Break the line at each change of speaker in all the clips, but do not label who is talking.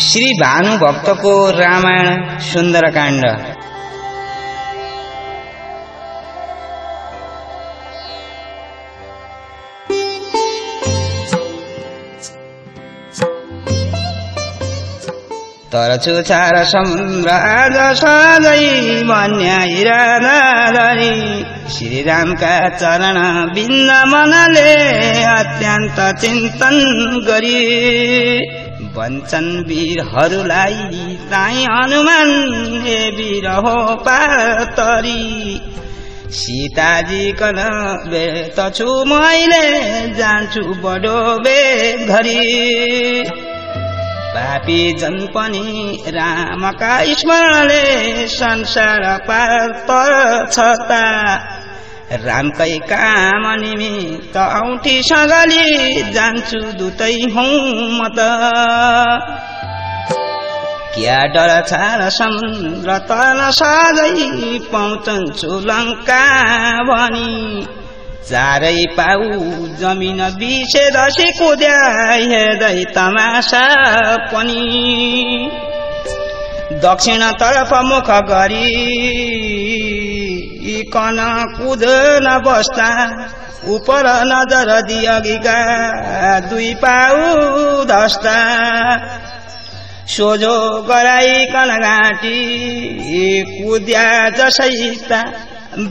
श्री भानुभक्तको रामायण सुन्दरकाण्ड। तर छुछार सम्राट सधैँ भन्याइरहरी श्रीरामका चरण बिन्द मनले अत्यन्त चिन्तन गरी भन्छन् वीरहरूलाई ताई हनुमान हे वीर हो पातरी सीताजी कन बेत छु मैले जान्छु बडो बेग धरी पापी जन पनि रामका स्मरणले संसार पार छता रामकै काम निमित्त औँठी सगली जान्छु दुतै हूँ म त क्या डर छार समुद्र तल सधैँ पहुँचन्छु लङ्का भनी चारै पाउ जमिन बिसेर कुद्या हेर्दै तमासा पनि दक्षिण तर्फ मुख गरी कन कुद्न बस्दा उपर नजर दिएका दुई पाउ धस्ता सोझो गराइकन घाँटी कुद्या जसैता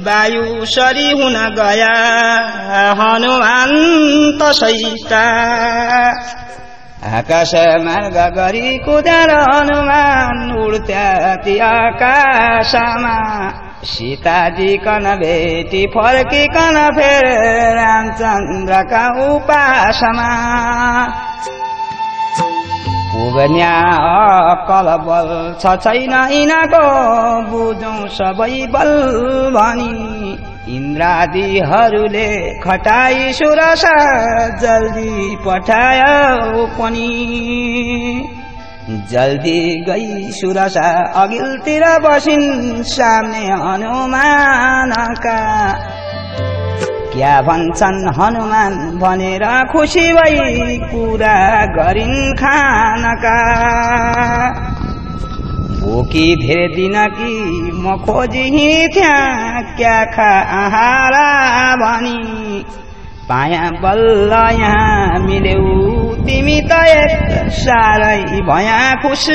वायु सरी हुन गया हनुमान तसैता आकाश मार्ग गरी कुदेर हनुमान उड्त्या ती आकाशमा सीताजी कन भेटी फर्किकन फेर रामचन्द्रका उपासमा पुग्न्या अक्कल बल छ छैन यिनको बुझौं सबै बल भनी इन्द्रादिहरूले खटाई सुरसा जल्दी पठायो पनि जल्दी गई सुरसा अघिल्तिर बसिन् सामने हनुमानका क्या भन्छन् हनुमान भनेर खुसी भई कुरा गरिन् खानका भोकी धेरै दिन कि म खोजी हिँड्थ्या क्या खा आहारा भनी पाया बल्ल यहाँ मिल्यौ तिमी त एक साह्रै भया खुस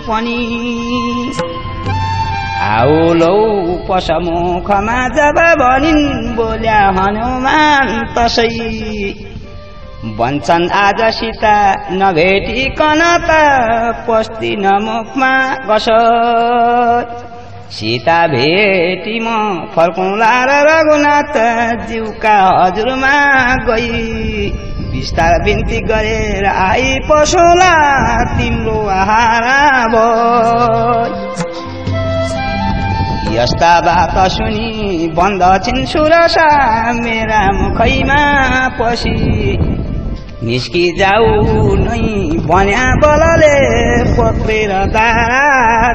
पनि आऊ लौ पसमुखमा जब भनिन् बोल्या हनुमान तसै भन्छन् आज सीता नभेटिकन त पस्दिन मुखमा कसर सीता भेटी म फर्कौँला र रघुनाथ ज्यूका हजुरमा गई विस्तार बिन्ती गरेर आई पसौँला तिम्रो आहारा भई यस्ता बात सुनि बन्दछिन् सुरसा मेरा मुखैमा पसी निस्कि जाऊ नै भन्या बलले पक्रेर दारा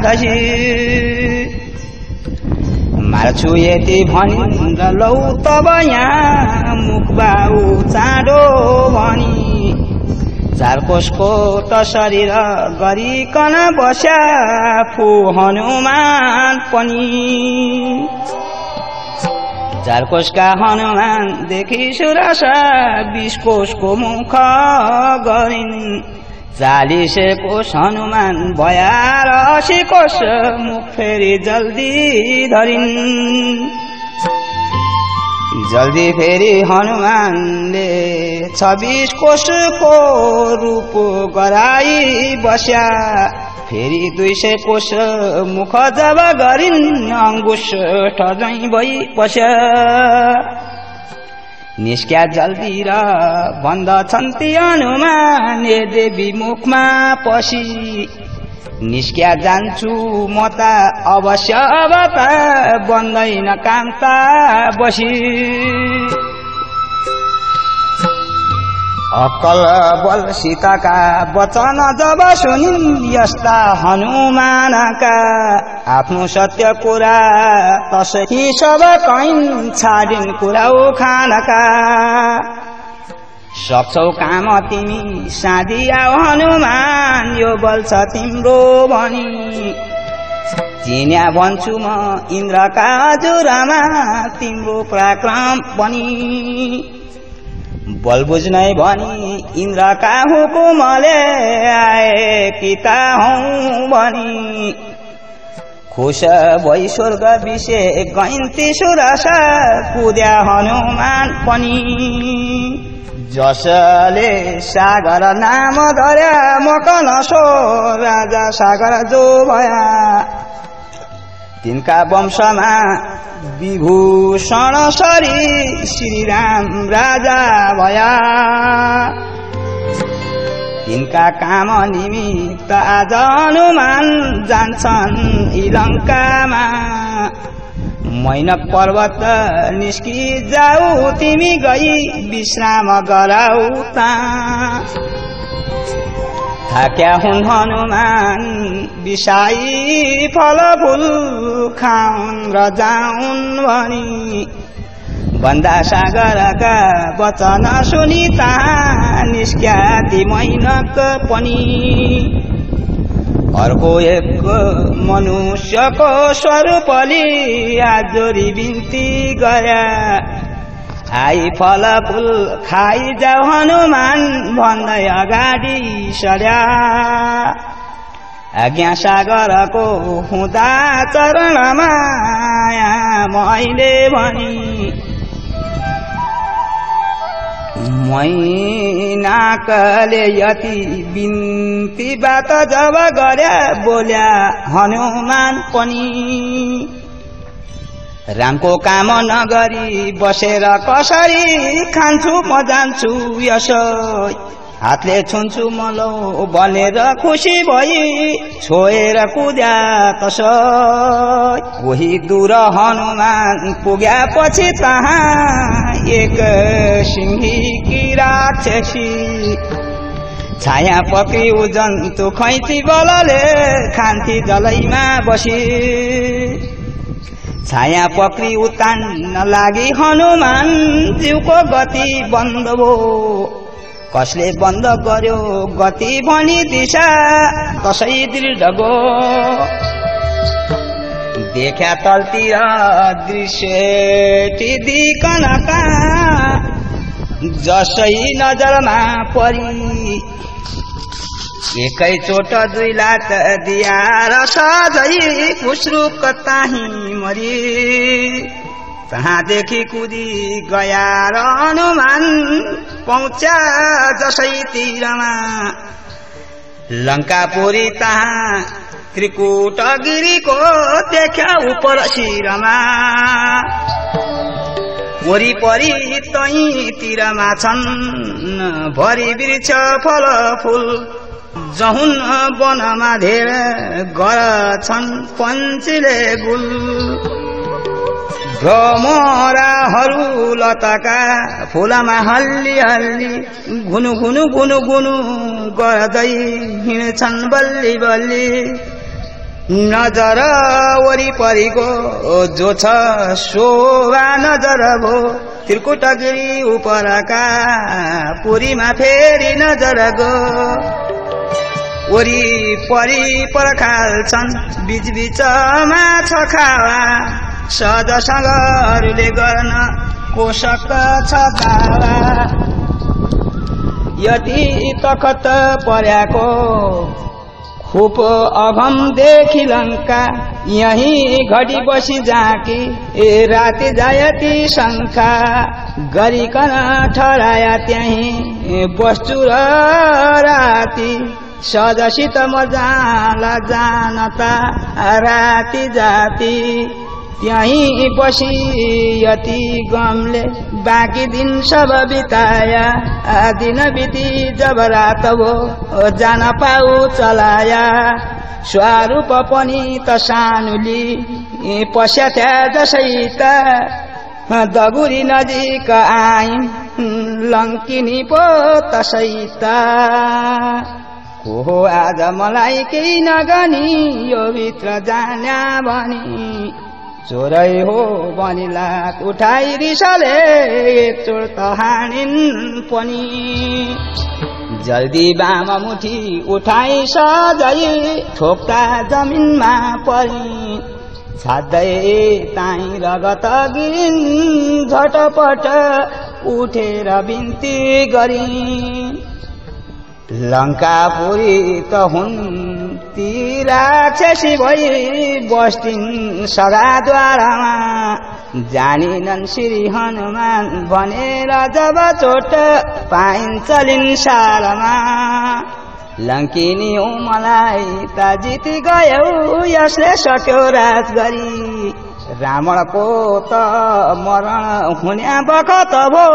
धसी मार्छु यति भनिन् र लौ तब यहाँ मुख बाउ चाँडो भनी चार कोसको त शरीर गरिकन बस्या फु हनुमान पनि चार कोसका हनुमान देखि सुरसा 20 कोसको मुख गरिन् 40 कोस हनुमान भया र 80 कोस मुख फेरि जल्दी धरिन् जल्दी फेरि हनुमानले 26 कोसको रूप गराई बस्या फेरि 200 कोस मुख जब गरिन् अंगुश ठजै भई पस्या निस्क्या जल्दी र भन्दछन् ती हनुमान देवी मुखमा पसी निस्क्या जान्छु म त अवश्य अब त बन्दैन काम त बसी अक्कल बल सीताका वचन जब सुनिन् यस्ता हनुमानका आफ्नो सत्य कुरा तसै सब कहिन् छाडिन् कुरा खानका सक्छौ काम तिमी साधी आऊ हनुमान यो बल छ तिम्रो भनी चिन्या भन्छु म इन्द्रका हजुरमा तिम्रो पराक्रम बनी बल बुझ्नै भनी इन्द्रका हुकुमले आए किता हौ भनी खुश भई स्वर्ग विषे गैन्ती सुरस कुद्या हनुमान पनि जसले सागर नाम धर्या मकनसो राजा सागर जो भया तिनका वंशमा विभूषण सरी श्रीराम राजा भया तिनका काम निमित्त आज हनुमान जान्छन् इलङ्कामा मैनक पर्वत निस्की जाऊ तिमी गई विश्राम गराऊ ता थाक्या हुन् हनुमान विषाई फलफूल खाउन् र जाउन् भनी भन्दा सागरका वचन सुनि तहाँ निस्क्या ती मैनक पनि अर्को एक मनुष्यको स्वरूपले आजोरी बिन्ती गर्या आई फलफूल खाइ जाऊ हनुमान भन्दै अगाडि सर्या आज्ञा सागरको हुँदा चरणमा मैले भनी मैनाकले यति बिन्ती बात जब गर्या बोल्या हनुमान पनि रामको काम नगरी बसेर कसरी खान्छु म जान्छु यसो हातले छुन्छु मलौ भनेर खुसी भई छोएर कुद्या कसो कोही दूर हनुमान पुग्या पछि तहाँ एक सिंही राक्षसी छाया पक्री जन्तु खैँची बलले खान्थी जलैमा बसी छाया पक्री उतान्न लागि हनुमान जीवको गति बन्द भो कसले बन्द गर्यो गति भनी दिशा कसै दृढ गो देख्या तलतिर दृश्य दिकनका जसै नजरमा परी एकै चोट दुई लात दिया र सधै फुस्रुक ताही मरी तहाँदेखि कुदी गया र हनुमान पहुँच्या जसै तिरमा लङ्कापुरी तहाँ त्रिकुट गिरीको देख्या उपर शिरमा वरिपरि तैतिरमा छन् भरि वृक्ष फलफूल जहुन वनमा धेर घर छन् पञ्चीले गुल भ्रमराहरू लताका फुलमा हल्ली हल्ली घुनु घुनु घुनु घुनु गर्दै हिँड्छन् बल्ली बल्ली नजर वरिपरिको जो छ शोभा नजर भो त्रिकुटगिरी उपरका पुरीमा फेरि नजर गो वरिपरि पर्खाल छन् बीच बीचमा छ खावा सदसँगहरूले गर्न पोषक छ दावा यति तखत पर्याको खुप अघम देखि लङ्का यही घडी बसी जाकी ए राति जायती शङ्का गरिकन ठहराया त्यही बस्छु र राति सदसित म जाला जानता राति जाति त्यही बसी यति गमले बाँकी दिन सब बिताया दिन बिती जब रात भो जान पाऊ चलाया स्वरूप पनि त सानुली पस्या जसै त दगुरी नजिक आइन् लङ्किनी पो तसै त हो आज मलाई केही नगनी यो भित्र जान्या भनी चोरै हो बनिलात उठाई रिसले एकचोट त हानिन् पनि जल्दी बाम मुठी उठाई सजै ठोक्ता जमिनमा परि छाड्दै ताई रगत गिरिन् झटपट उठेर बिन्ती गरिन् लङ्कापुरी त हुन् ती राक्षसी भई बस्थिन् सगाद्वारमा जानिनन् श्री हनुमान भनेर जब चोट पाइन्छलिन् सारमा लङ्किनी मलाई त जिति गयौ यसले सक्यो राज गरी रावणको त मरण हुने बखत भो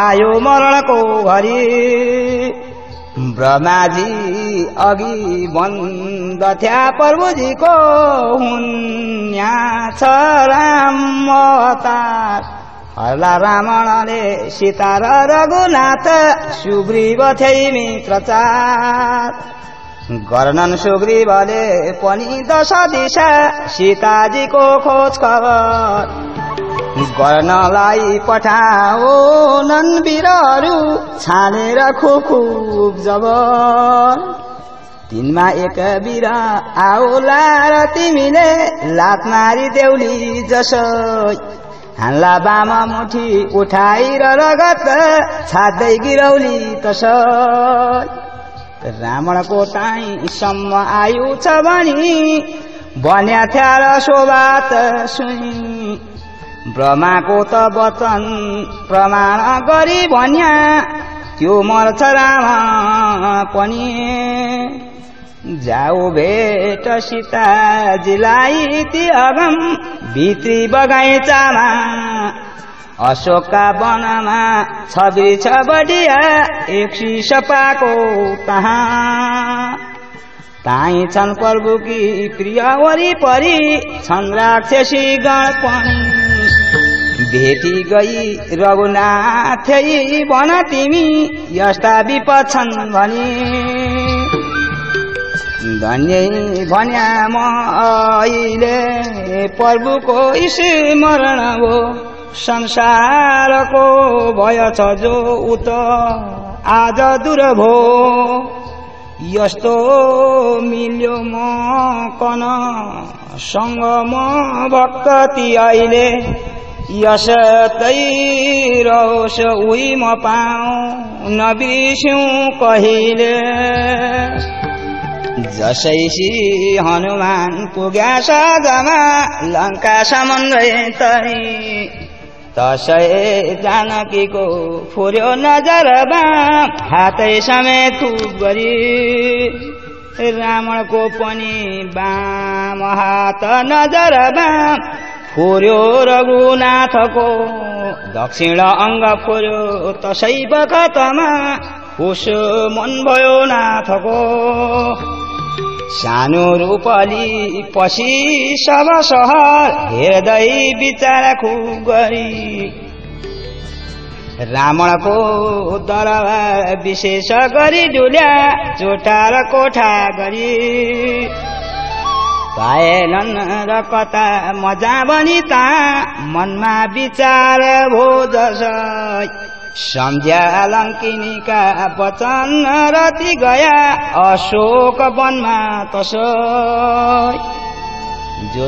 आयो मरणको घरी ब्रह्माजी अघि बन्दथ्या प्रभुजीको हुन् यहाँ छ राम अवतार हर्ला रावणले सीता र रघुनाथ सुग्रीव थिए मित्रचार गर्नन् सुग्रीवले पनि दश दिशा सीताजीको खोज खबर गर्नलाई पठाओ नन् वीरहरू छानेर खुब जबर तिनमा एक वीर आउला र तिमीले लात मारी देउली जसो हान्ला बाम मुठी उठाई र रगत छाड्दै गिरौली तसै रावणको ताईसम्म आयु छ भनी भन्या थ्या र सोबात सुनि ब्रह्माको त वचन प्रमाण गरी भन्या त्यो मर्छ राम पनि जाऊ भेट सीताजीलाई ती अगम भित्री बगैँचामा अशोकका वनमा छ वृक्ष बढिया एक सपाको ताई छन् प्रभुकी प्रिय वरिपरि छन् राक्षसी गण पनि भेटी गई रघुनाथ भन तिमी यस्ता विपद छन् भनी धन्य भन्या म अहिले प्रभुको स्मरण हो संसारको भय छ जो उत आज दूर भो यस्तो मिल्यो म कन सँग म भक्त ती अहिले यसतै रहोस् उही म पाऊँ नबिर्स्यौं कहिले जसै श्री हनुमान पुग्या सजमा लङ्का समुद्रै तरी तसै जानकीको फुर्यो नजर बाम हातै समेत थुप गरी रावणको पनि बाम हात नजर बाम फुर्यो रघुनाथको दक्षिण अङ्ग फुर्यो तसै बखतमा खुस मन भयो नाथको सानो रूपली पछि सब सहर हेर्दै विचार खुब गरी रावणको दरबार विशेष गरी डुल्या चोटा र कोठा गरी पाएनन् र कता मजा बनी ता मनमा विचार भो जसै सम्झ्या लङ्किनीका वचन रति गया अशोक वनमा तसै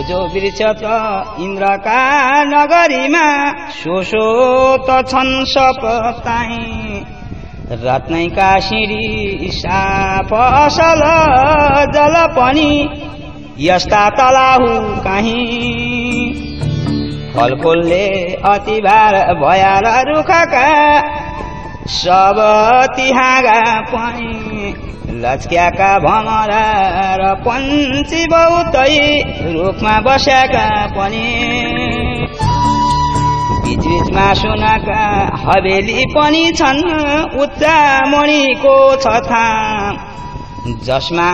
जो वृक्ष त इन्द्रका नगरीमा सो त छन् सपताई रत्नैका सिँढी साफ असल जल पनि यस्ता तलाहु काहीँ फलफुलले अति भार भयाल रुखका सब तिहागा पनि लच्क्याका भमरा र पन्छी बहुतै रुखमा बस्याका पनि बीचबीचमा सुनका हवेली पनि छन् उच्चा मणिको छथा जसमा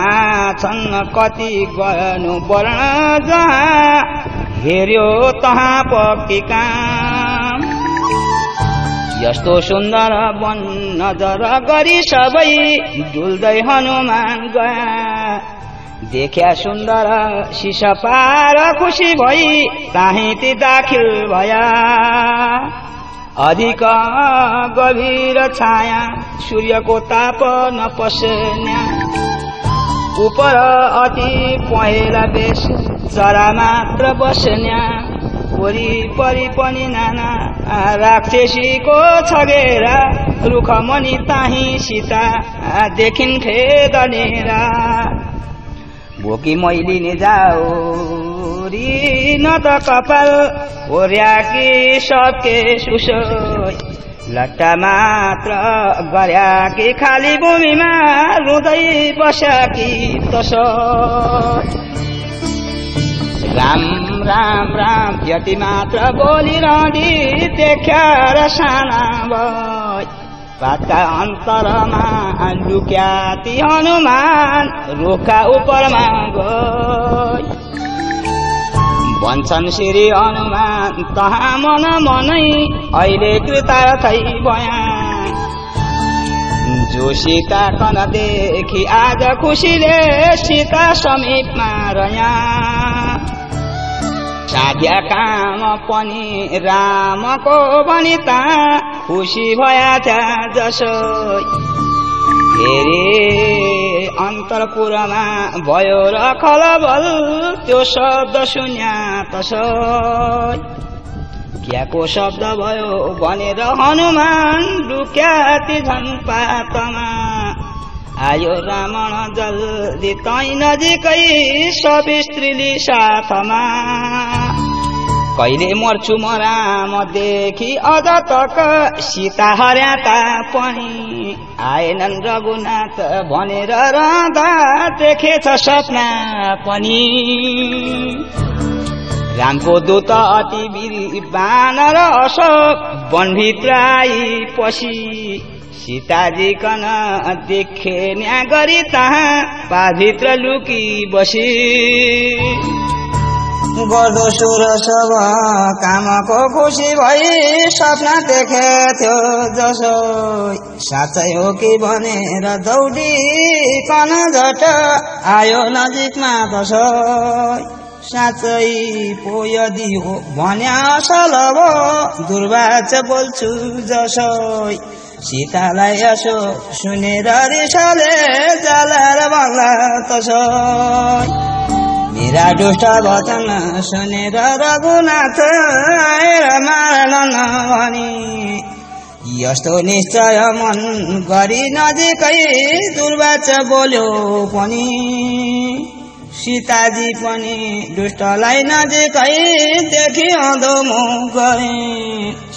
छन् कति गर्नु वर्ण जहाँ हेर्यो तहाँ पक्की काम यस्तो सुन्दर वन नजर गरी सबै डुल्दै हनुमान गया देख्या सुन्दर शिष पार खुसी भई ताहिँ दाखिल भया अधिक गभीर छाया सूर्यको ताप नपस्न्या उपर अति पहेँला बेस चरा मात्र बस्न्या वरिपरि पनि नाना राक्षसीको छगेरा रुखमणि ताही सीता देखिन्थे दनेरा भोकी मैलिने जाओरी न त कपाल ओर्याकी सबके सुसोई लट्टा मात्र गर्याकी खाली भूमिमा रुँदै बस्याकी तसोई राम राम राम यति मात्र बोलिरहँदी देख्या र साना भई पातका अन्तरमा लुक्या ती हनुमान रुखका उपरमा गई भन्छन् श्री हनुमान तहाँ मन मनै अहिले कृतार्थै बयान जो सीता कन देखि आज खुसीले सीता समीपमा रह्या साध्या काम पनि रामको वनिता खुसी भया थिया जसो हेरे अन्तरपुरमा भयो र खलबल त्यो शब्द सुन्या तसो क्याको शब्द भयो भनेर हनुमान लुक्या ती झन् पातमा आयो रावण जल्दी तै नजिकै सब स्त्रीली साथमा कहिले मर्छु म राम देखि अझ तक सीता हर्याता पनि आएनन् रघुनाथ भनेर रहँदा देखेछ सपना पनि रामको दूत अति वीर बानर अशोक वनभित्र आई पसी सीताजी कन देखे न्या गरी तहाँ पाभित्र लुकी बसी गर्दो सुर सब कामको खुसी भई सपना देखे थियो जसो साँच्चै हो कि भनेर दौडी कन झट आयो नजिकमा तसो साँच्चै पो यदि हो भन्या असल हो दुर्वाच बोल्छु जसो सीतालाई यसो सुनेर रिसले जाला र बङ्ला तसो मेरा दुष्ट वचन सुनेर रघुनाथ आएर मारन भनी यस्तो निश्चय मन गरी नजिकै दुर्वाच बोल्यो पनि सीताजी पनि दुष्टलाई नजिकै देखि अधोमुख गरे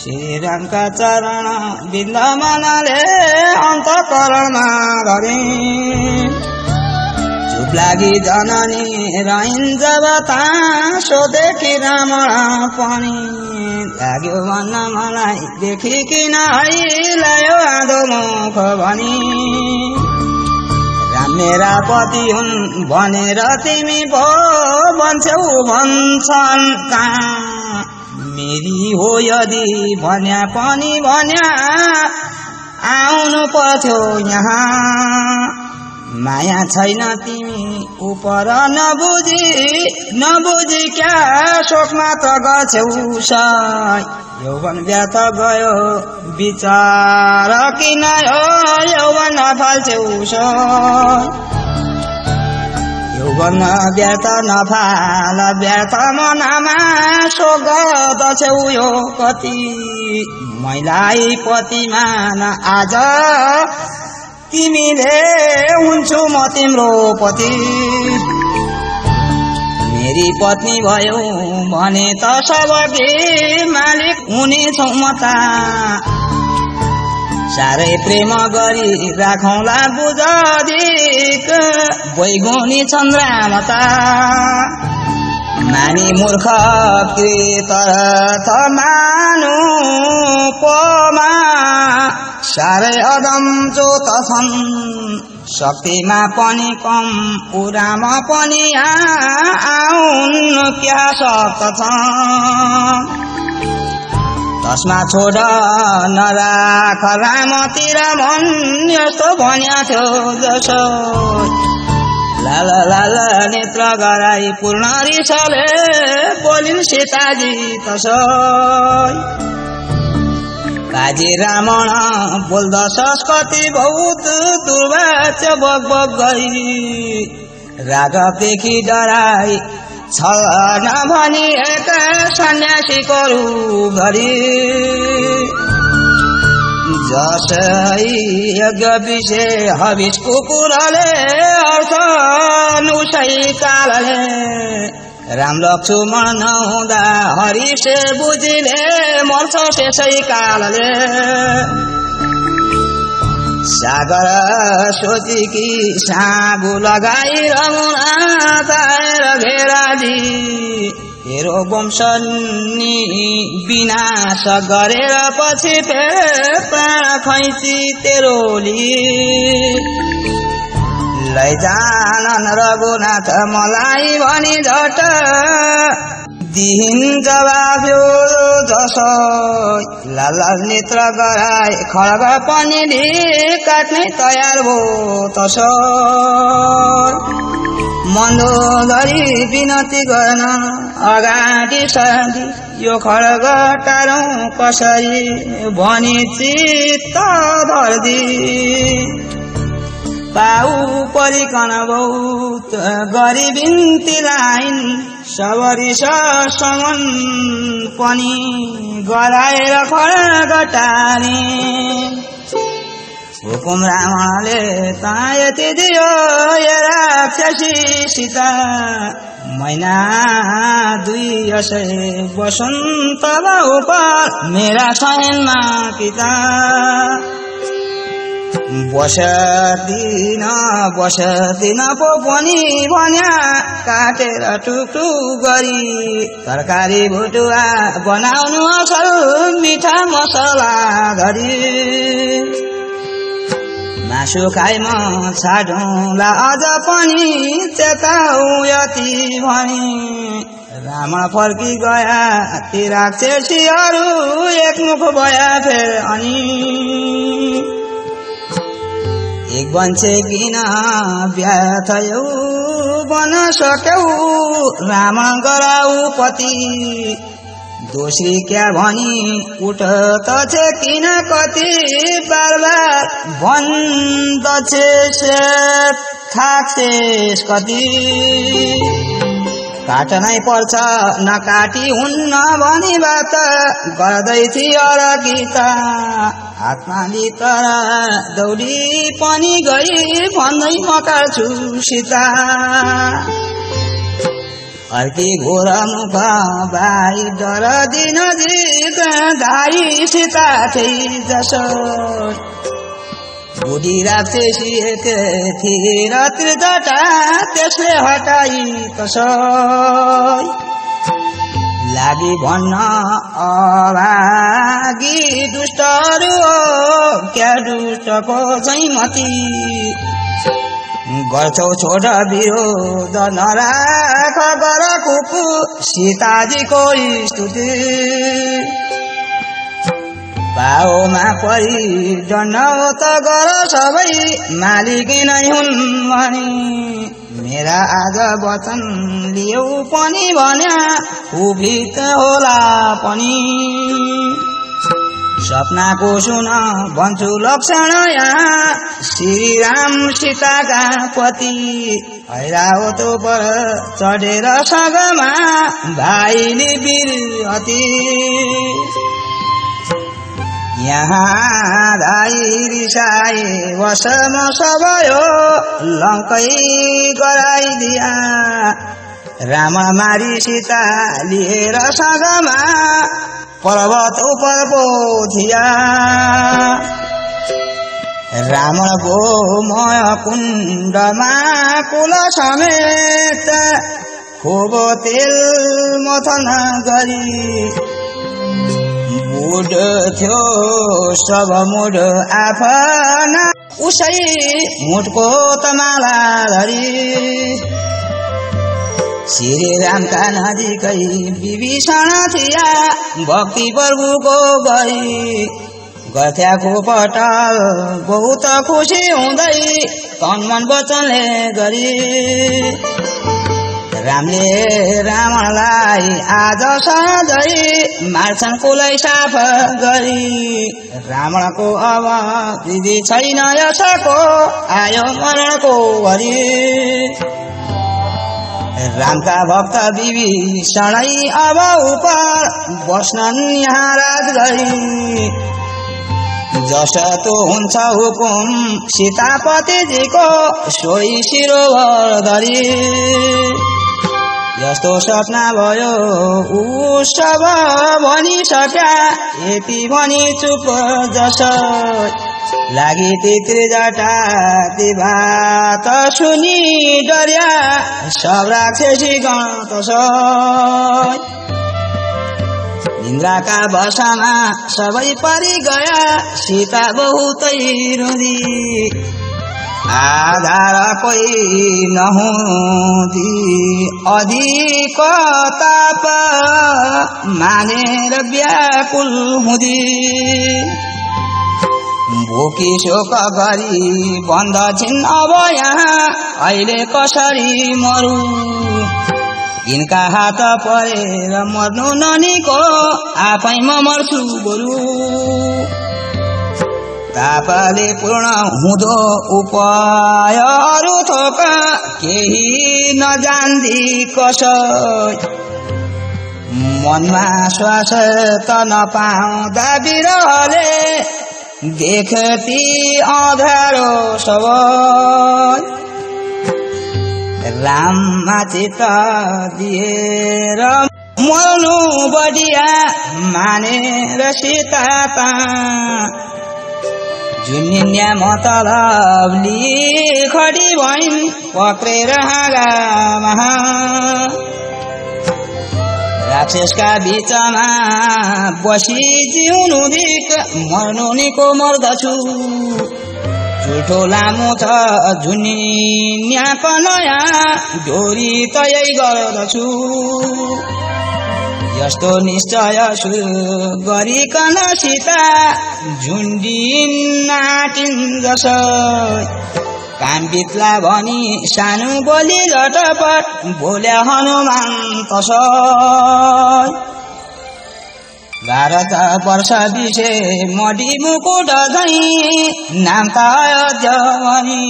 श्रीरामका चरण बिन्द मनले अन्तःकरणमा धरे चुप लागि जननी रहिन् जब ता सोधेकी रावण पनि लाग्यो भन्न मलाई देखि किन ल्यायो अधोमुख भनी राम मेरा पति हुन् भनेर तिमी भो भन्छौ भन्छन् कहाँ मेरी हो यदि भन्या पनि भन्या आउनु पर्थ्यो यहाँ माया छैन तिमी उपर नबुझी क्या शोकमा त गछौ सय यौवन व्यर्थ गयो विचार किन हो यौवन फाल्छौ सय यौवन व्यर्थ नफाल व्यर्थ मनमा शोक गर्दछौ यो कति मैलाई पतिमा न आज तिमीले हुन्छु म तिम्रो पति मेरी पत्नी भयो भने त सबकै मालिक हुनेछौ म त साह्रै प्रेम गरी राखौँला बुझदिक बैगुनी चन्द्रामता मानी मूर्ख कृतर्थ मानु पमा साह्रै अदम जो त छन् शक्तिमा पनि कम उरामा पनि आउन् क्या सक्छ तस्मा छोड नराख रामतिर मन यस्तो भन्या थियो जसो लाल लाल नेत्र गराई पूर्ण रिसले बोलिन् सीताजी तसै काजी रावण बोल्दछस् कति बहुत दुर्वाच्य बग बग गई राघवदेखि डराई छल नभनिएका सन्यासीको रूप धरी जसै यज्ञ विषय हविष कुकुरले अर्थ नुसै कालले राम लक्ष्मण नहुँदा हरिसे बुझिले मर्छ त्यसै कालले सागर सोचेकी सागु लगाई रमुना ताएर घेराजी तेरो वंशनी विनाश गरेर पछि फेर प्राण खैची तेरोली लैजानन् रघुनाथ मलाई भनी झट दिहिन् जवाफ यो जसो लाल नेत्र गराए खड्ग पनि काट्ने तयार भो तसो मन्दोदरी विनती गर्न अगाडि साधी यो खड्ग टारौं कसरी भनी चित्त धर्दी पाउ परिकन बहुत गरी बिन्ती लाइन सबरिस समन पनि गराएर खड्ग टारे हुकुम रावणले तायति दियो यो राक्षसी सीता महिना 2 असै वसन्त उपर मेरा शयनमा पिता बसदिन पो पनि भन्या काटेर टुकटुक गरी तरकारी भुटुवा बनाउनु असल मिठा मसला धरी मासु खाइ म छाडौँला अझ पनि चेताउ यति भनी रावण फर्की गया ती राक्षसीहरू एकमुख भया फेर अनि एक बन्छे किन बिहा थयौ बन सक्यौ रावण गराउ पति दोषी क्या भनी उठ त छे किन कति बार बार भन्दछे से थाक्छेस कति काटनै पर्छ नकाटी हुन्न भनी बात गर्दै थियो र गीता हातमा लितर दौडी पनि गई भन्दै म काट्छु सीता अर्की घोर मुख भाइ डर दिन जित धाई सीता थिए जसो बुढी राक्षसी एक थिए त्रिजटा त्यसले हटाई कसै लागि भन्न अभागी दुष्टहरू क्या दुष्टको चाहिँ मती गर्छौ छोड विरोध नराख गर कुकु सीताजीको स्तुति पाओमा परि दण्ड त गर सबै मालिकी नै हुन् भनी मेरा आज वचन लियौ पनि भन्या उभित होला पनि सपनाको सुन भन्छु लक्षण यहाँ श्रीराम सीताका पति ऐरावतो पर चढेर सगमा भाइले वीर अति यहाँ धाई रिसाए वशम सबयो लङ्कै गराइदिया रावण मारी सीता लिएर सगमा पर्वत उपर बोधिया रावण गोमय कुण्डमा कुल समेत खूब तेल मथन गरी मुड थियो सब मुड आफ्ना उसै मुठको तमाला धरी श्री रामका नजिकै विभीषण थिया भक्ति प्रभुको गई गर्थ्याको पटल बहुत खुसी हुँदै तन मन वचनले गरी रामले रावणलाई आज सधैँ मार्छन् कुलै साफ गरी रावणको अब विधि छैन यसको आयो मरणको घरी रामका भक्त विभीषणै अब उपर बस्नन् यहाँ राजगरी जस्तो हुन्छ हुकुम सीतापतिजीको सोही शिरोभर धरी जस्तो सपना भयो उसब भनिसक्या यति भनी चुप जसो लागि त्रिजटा ती बात सुनि डर्या सब राक्षसी गण तसै इन्द्रका बसामा सबै परि गया सीता बहुतै रुँदी आधार कोही नहुँदी अधिक ताप मानेर व्याकुल हुँदी भोकी शोक गरी बन्दछिन् अब यहाँ अहिले कसरी मरु यिनका हात परेर मर्नु ननीको आफै म मर्छु बरु तापले पूर्ण हुँदो उपायहरू थोक केही नजान्दी कसै मनमा श्वास त नपाउँदा बिरहले देखती अँध्यारो सबै राममा चित्त दिएर मर्नु बढिया मानेर सीता ता जुनिन्या मतलबली खडी भइन् पक्रेर हाँगामा राक्षसका बीचमा बसी जिउनु धिक मर्नु निको मर्दछु झुठो लामो छ जुनिन्याको नयाँ डोरी त यही गर्दछु यस्तो निश्चय गरिकन सीता झुन्डिन् नाटिन् जसै काम बित्ला भनी सानो बोली झटपट बोल्या हनुमान तसै 12 वर्ष बिसे मडी मुकुट धै नाम त अयोध्या भनी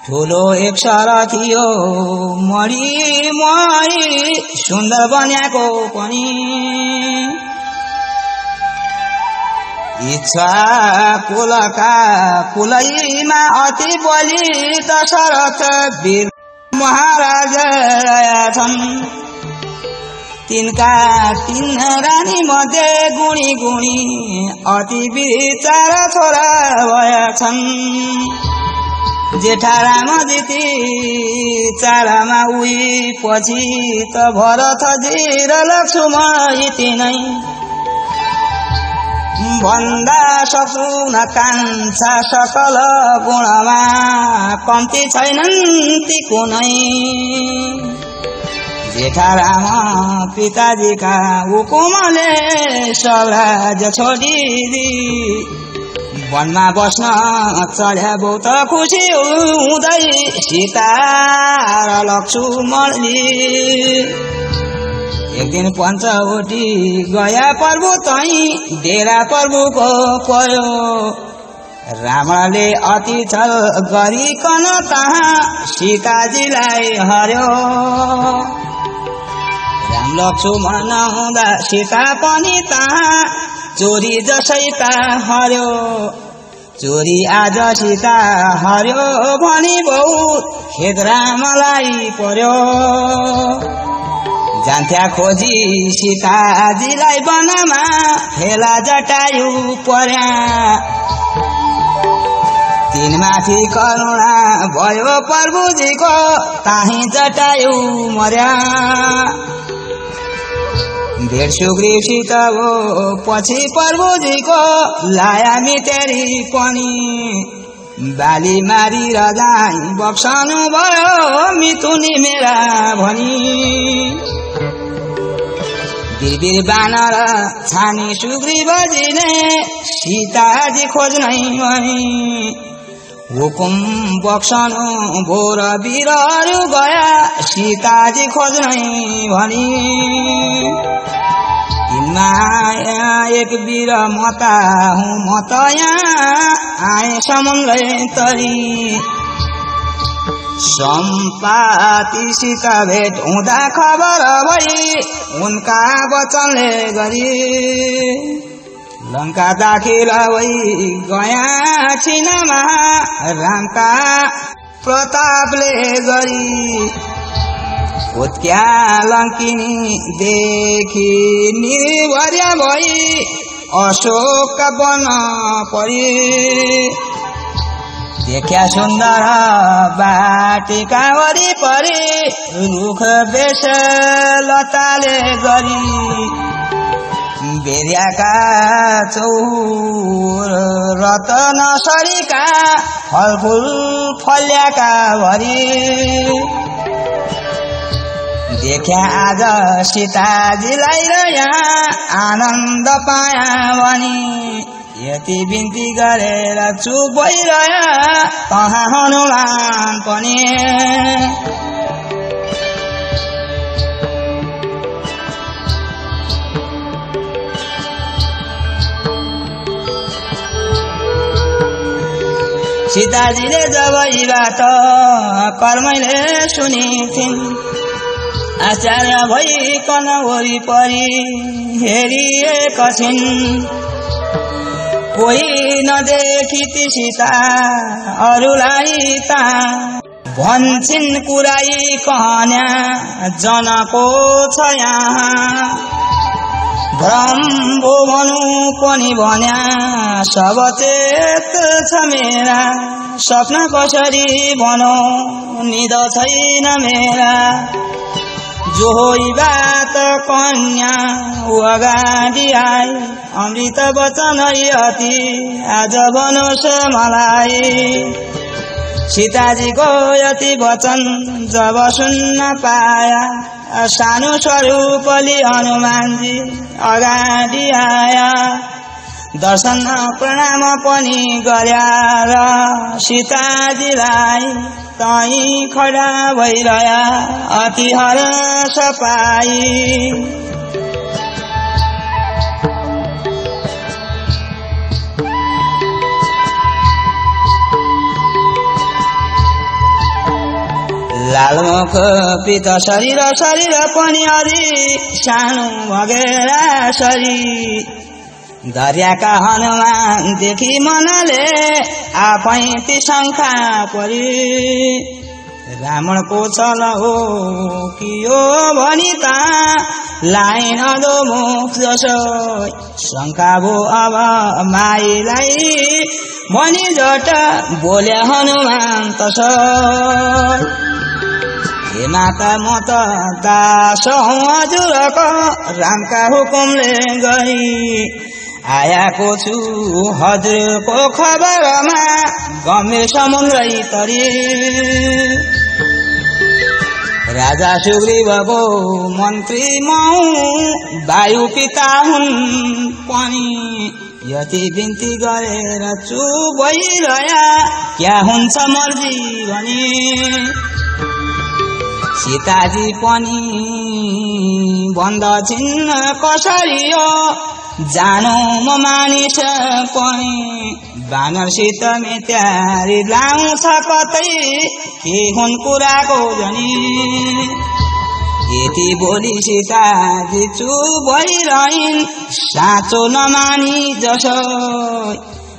ठुलो एक सर थियो मडी मही सुन्दर बन्याको पनि इच्छा कुलका कुलैमा अति बलि दशरथ वीर महाराज छन् तिनका 3 रानी मध्ये गुणी गुणी अति विचार छोरा भएछन् जेठा रामदिती 4मा उही पछि त भरतजी र लक्ष्मण यति नै भन्दा सकुन कान्छा सकल गुणमा कम्ती छैनन् ती कुनै जेठा राम पिताजीका हुकुमले सब राज्य छोडिदी वनमा बस्न चढ्या बहुत खुसी हुँदै सीता र लक्ष्मणले एक दिन पञ्चवटी गया प्रभु तै डेरा प्रभुको पर्यो रावणले अति छल गरिकन तहाँ सीताजीलाई हर्यो राम लक्ष्मण हुँदा सीता पनि तहाँ चोरी जसैका हर्यो चोरी आज सीता हर्यो भनी बहुत खेद रामलाई पर्यो जान्थ्या खोजी सीताजीलाई वनमा फेला जटायु पर्या तिनमाथि करुणा भयो प्रभुजीको ताही जटायु मर्या भेट सुग्रीवसित हो पछि प्रभुजीको लाया मितेरी पनि बाली मारी रजाई बक्सनु भयो मिथुनी मेरा भनी बिरबिर बानर छानी सुग्रीवजीले सीताजी खोज्नै भनी हुकुम बक्सनु भोर वीरहरू गया सीताजी खोज्नै भनी तिनमा एक वीर मता हुँ म त यहाँ आए समुद्रै तरी सम्पातीसित भेट हुँदा खबर भई उनका वचनले गरी लंका दाखिल भई गया छिनमा रामका प्रतापले गरी उत्क्या लंकिनी देखि निर्भर्या भई अशोक बन परी देख्या सुन्दर बाटिका वरिपरि रुख बेस लताले गरी बेर्याका चौर रतन सरीका फलफुल फल्याका भरी देख्या आज सीताजीलाई र यहाँ आनन्द पाया भनी यति बिन्ती गरेर चुप भइरह्यो कहाँ हनुमान पनि सीताजीले जब यी बात कर्मैले सुनिथिन् आश्चर्य भइकन वरिपरि हेरिएका छिन् कोही नदेखि ती सीता अरूलाई त भन्छन् कुराई कहन्या जनको छ यहाँ भ्रम भो भनु पनि भन्या सब चेत छ मेरा स्वप्न कसरी भनौ निद छैन मेरा जो होई बात कन्या अगाडि आई अमृत वचन अति आज बनोस् मलाई सीताजीको यति वचन जब सुन्न पाया सानो स्वरूपले हनुमानजी अगाडि आया दर्शन प्रणाम पनि गर्या र सीताजीलाई तै खडा भइरह्या अति हर्ष पाई लालमुख पित शरीर पनि अलि सानो भगेरा शरीर दर्याका हनुमान देखि मनले आफै ती शङ्का परी रावणको छल हो कि यो भनी त लाइन दो मुख जसो शङ्का भो अब माईलाई भनी झट बोल्या हनुमान तसो हे माता म त दास हूँ हजुरको रामका हुकुमले गरी आयाको छु हजुरको खबरमा गम्भीर समुद्रै तरी राजा सुग्रीवको मन्त्री म हुँ वायु पिता हुन् पनि यति बिन्ती गरेर चुप भइरह्या क्या हुन्छ मर्जी भनी सीताजी पनि भन्दछिन् कसरी हो जानु म मानिस पनि बानरसित मेत्यारी लाउँछ कतै के हुन् कुराको जनी यति बोली सीताजी चुप भइरहन् साँचो नमानी जसो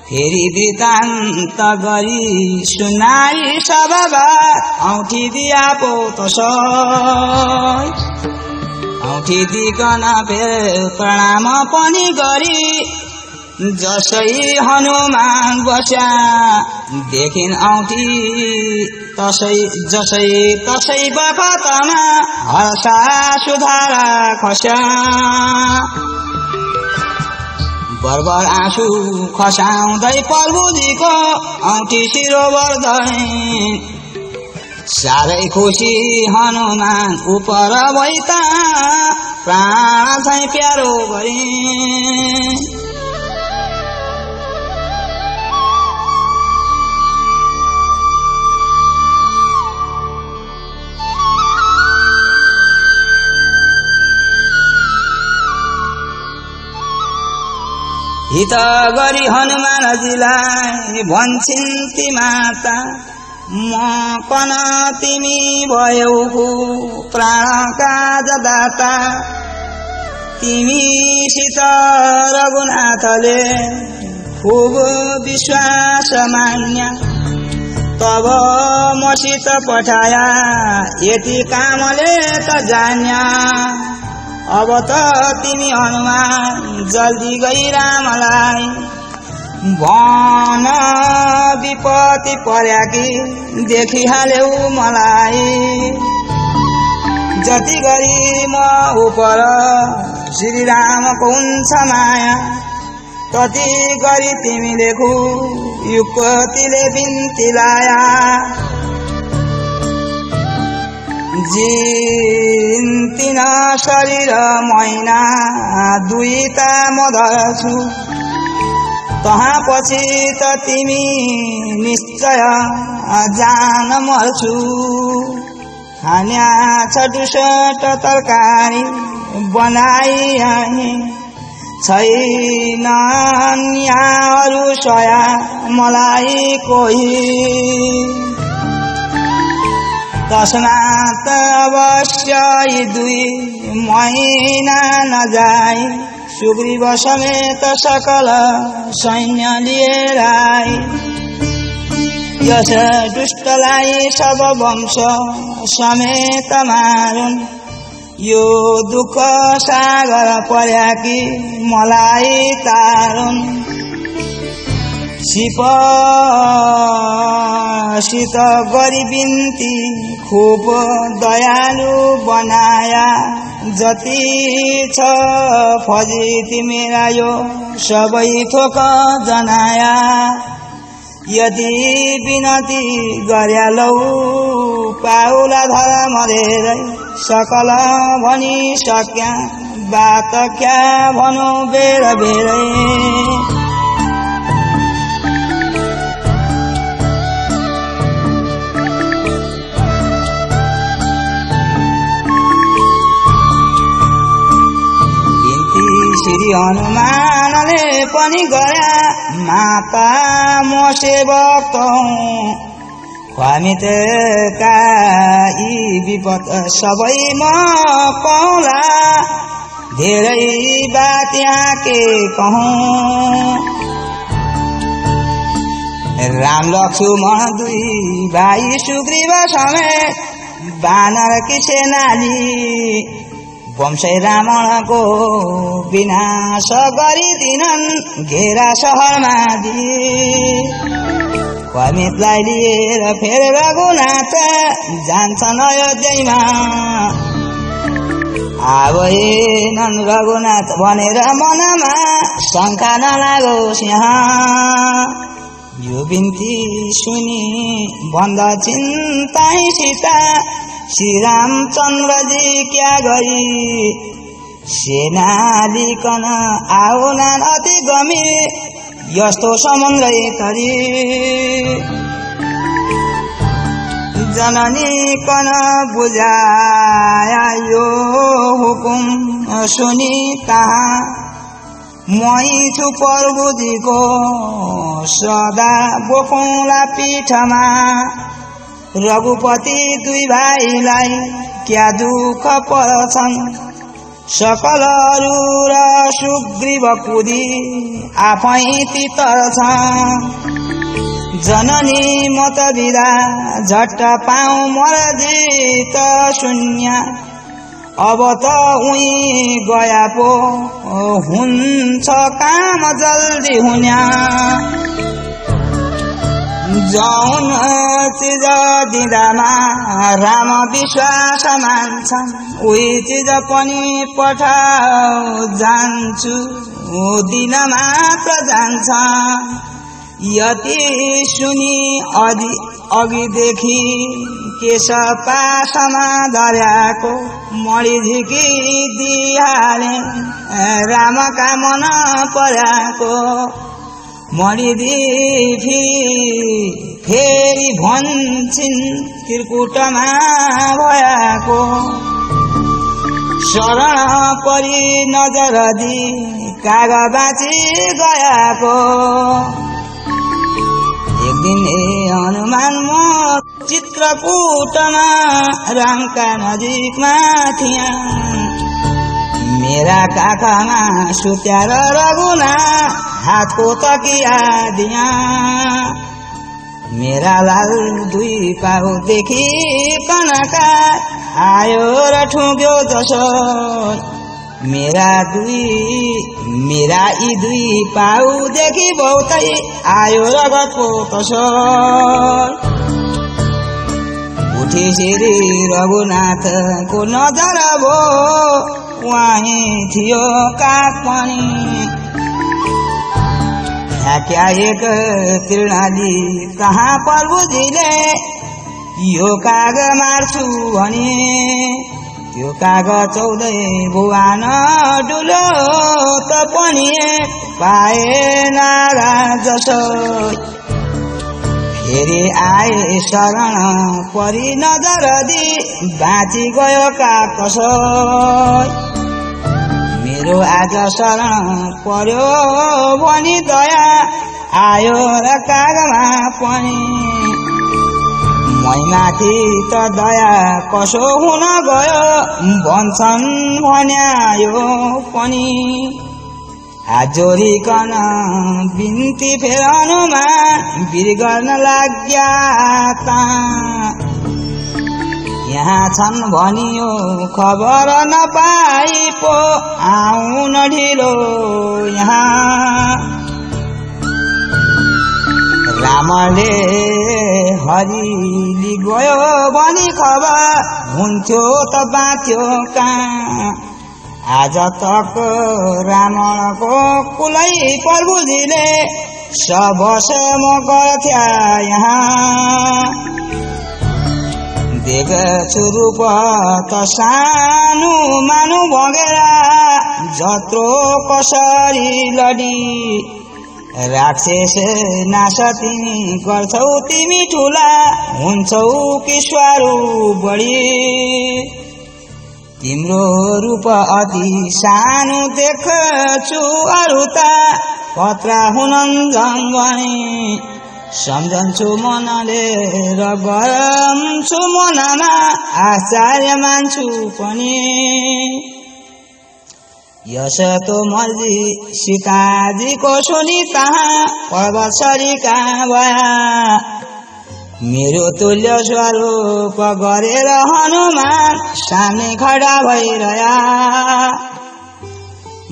फेरि वृत्तान्त गरी सुनाई सब बात औँठी दिया पो तसो औँठी दिकन फेर प्रणाम पनि गरी जसै हनुमान बस्या देखिन् औँठी तसै बखतमा हर्षा सुधारा खस्या बर्बर आँसु खसाउँदै प्रभुजीको औँठी शिरोवर्धन साह्रै खुसी हनुमान उपर भइता प्राण चाहिँ प्यारो गरी हित गरी हनुमानजीलाई भन्छन् ती माता म कन तिमी भयौ प्राणका दाता तिमीसित रघुनाथले खूब विश्वास मान्या तब मसित पठाया यति कामले त जान्या अब त तिमी हनुमान जल्दी गई रामलाई भन विपत्ति पर्या कि देखिहाल्यौ मलाई जति गरी म उपर श्री रामको हुन्छ माया तति गरी तिमीले युक्तिले बिन्ती लाया जिन्तिन शरीर मैना दुईता म धर्छु तहाँ पछि त तिमी निश्चय जान मर्छु खान्या छ दुसट तरकारी बनाई छैन अरू सया मलाई कोही तस्मात् अवश्य यी 2 महिना नजाई सुग्रीव समेत सकल सैन्य लिएर आई यस दुष्टलाई सब वंश समेत मारुन् यो दुःख सागर पर्या कि मलाई तारुन् सित गरी बिन्ती खूब दयालु बनाया जति छ फजिती मेरा यो सबै थोक जनाया यदि बिनती गर्या लौ पाउला धर्म धेरै सकल भनी सक्या बात क्या भनु बेर बेरै श्री हनुमानले पनि गर्या माता म सेवक ख्वामितका यी विपद सबै म पाउला धेरै बात यहाँ के कहूँ राम लक्ष्मण 2 भाइ सुग्रीव समेत बानर की सेनाली वंशै रावणको विनाश गरिदिनन् घेरा सहरमा दि ख्वामितलाई लिएर फेर रघुनाथ जान्छन् अयोध्यामा आवेनन् रघुनाथ भनेर मनमा शङ्का नलागोस् यहाँ यो बिन्ती सुनि भन्दछिन् ताई सीता श्री रामचन्द्रजी क्या गरी सेना लिकन आउनान् अति गम्भीर यस्तो समुद्र तरी जननी कन बुझाया यो हुकुम सुनि कहाँ मै छु प्रभुजीको सदा बोकौँला पीठमा रघुपति 2 भाइलाई क्या दुःख पर्छन् सकल अरू र सुग्रीव कुदी आफै तितर्छन् जननी म त बिदा झट्ट पाऊँ मर्जी त शून्य अब त उही गया पो हुन्छ काम जल्दी हुन्या जौन चिज दिँदामा राम विश्वास मान्छन् उही चिज पनि पठाउ जान्छु दिन मात्र जान्छ यति सुनि अघिदेखि केश पासमा धर्याको मणि झिकी दिहाले रामका मन पर्याको मणिदी फेरि भन्छन् त्रिकुटमा भयाको शरण परि नजर दि काग बाँची गएको। एक दिन हनुमान म चित्रकूटमा रामका नजिकमा थिया। मेरा काखमा सुत्याएर रघुना हातको तकिया दिया। मेरा लाल दुई पाउदेखि कनका आयो र ठुङ्ग्यो जसो। मेरा यी दुई पाउदेखि बहुतै आयो रगतको कसो। उठी श्री रघुनाथको नजर भो वहीँ थियो काग पनि। फ्याक्या एक तृणाली कहाँ प्रभुजीले यो काग मार्छु भने। त्यो काग 14 भुवन डुलो त पनि पाएन जसो। फेरि आए शरण परि नजर दि बाँची गयो काग कसो। मेरो आज शरण पर्यो भनी दया आयो र कागमा पनि। मैमाथि त दया कसो हुन गयो भन्छन् भन्यायो पनि। हात जोडिकन बिन्ती फेर हनुमान वीर गर्न लाग्या ता। यहाँ छन् भनियो खबर नपाई पो आउन ढिलो यहाँ। रामले हरिली गयो भनी खबर हुन्थ्यो त बाँच्यो कहाँ। आज तक रावणको कुलै प्रभुजीले सबसम गर्थ्या यहाँ। देख्छु रूप त सानो मानु भगेर जत्रो कसरी लडी। राक्षस नाश तिमी गर्छौ तिमी ठुला हुन्छौ किश्वारू बढी। तिम्रो रूप अति सानो देख्छु अरू त पत्रा हुनन् भने। सम्झन्छु मनले र गरम्छु मनमा आश्चर्य मान्छु पनि। यसतो मर्जी सीताजीको सुनि तहाँ पर्वत सरिका भया। मेरो तुल्य स्वरूप गरेर हनुमान सामने खडा भइरह्या।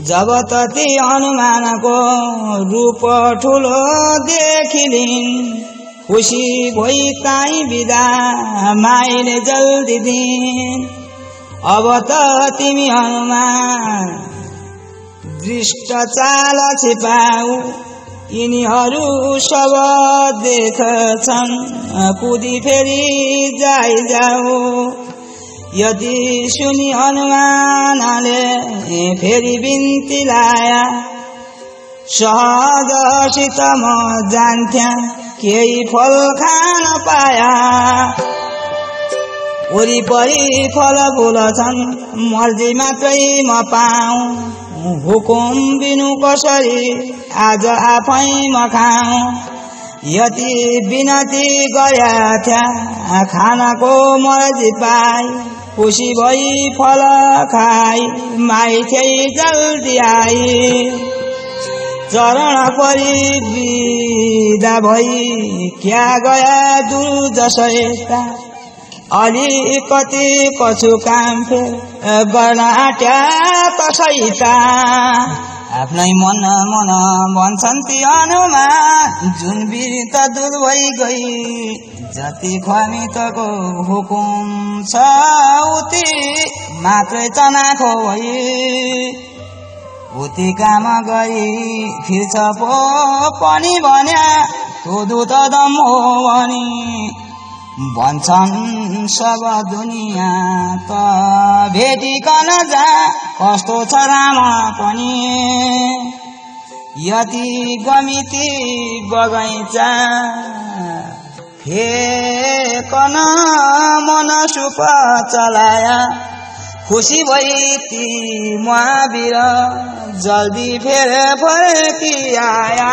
जब तति हनुमानको रूप ठुलो देखिलिन् खुसी भई ताई बिदा माइले जल्दी दिन्। अब त तिमी हनुमान दृष्ट चाल छिपाऊ यिनीहरू सब देख्छन् कुदी फेरि जाऊ। यदि सुनि हनुमानले फेरि बिन्ती लाया सहजसित म जान्थ्या केही फल खान पाया। वरिपरि फल फुल छन् मर्जी मात्रै म पाऊ। हुकुम बिनु कसरी आज आफै म खाऊ। यति बिनती गर्या थ्या खानाको मर्जी पाई। खुसी भई फल खाई माइथै जल्दी आई। चरण परि बिदा भई क्या गया दूर जसैता। अलिकति कछु काम गर्न आट्या तसैता। आफ्नै मन भन्छन् ती हनुमान जुन वीर त दूर भइ गई। जति ख्वामितको हुकुम छ उति मात्रै चनाखो भई। उति काम गरी फिर्छ पो पनि भन्या तो दूत दम हो भनी। भन्छन् सब दुनिया त भेटिकन जा कस्तो छ राम पनि। यति गमिती बगैँचा फेकन मन सुप चलाया। खुसी भई ती महावीर जल्दी फेर फर्की आया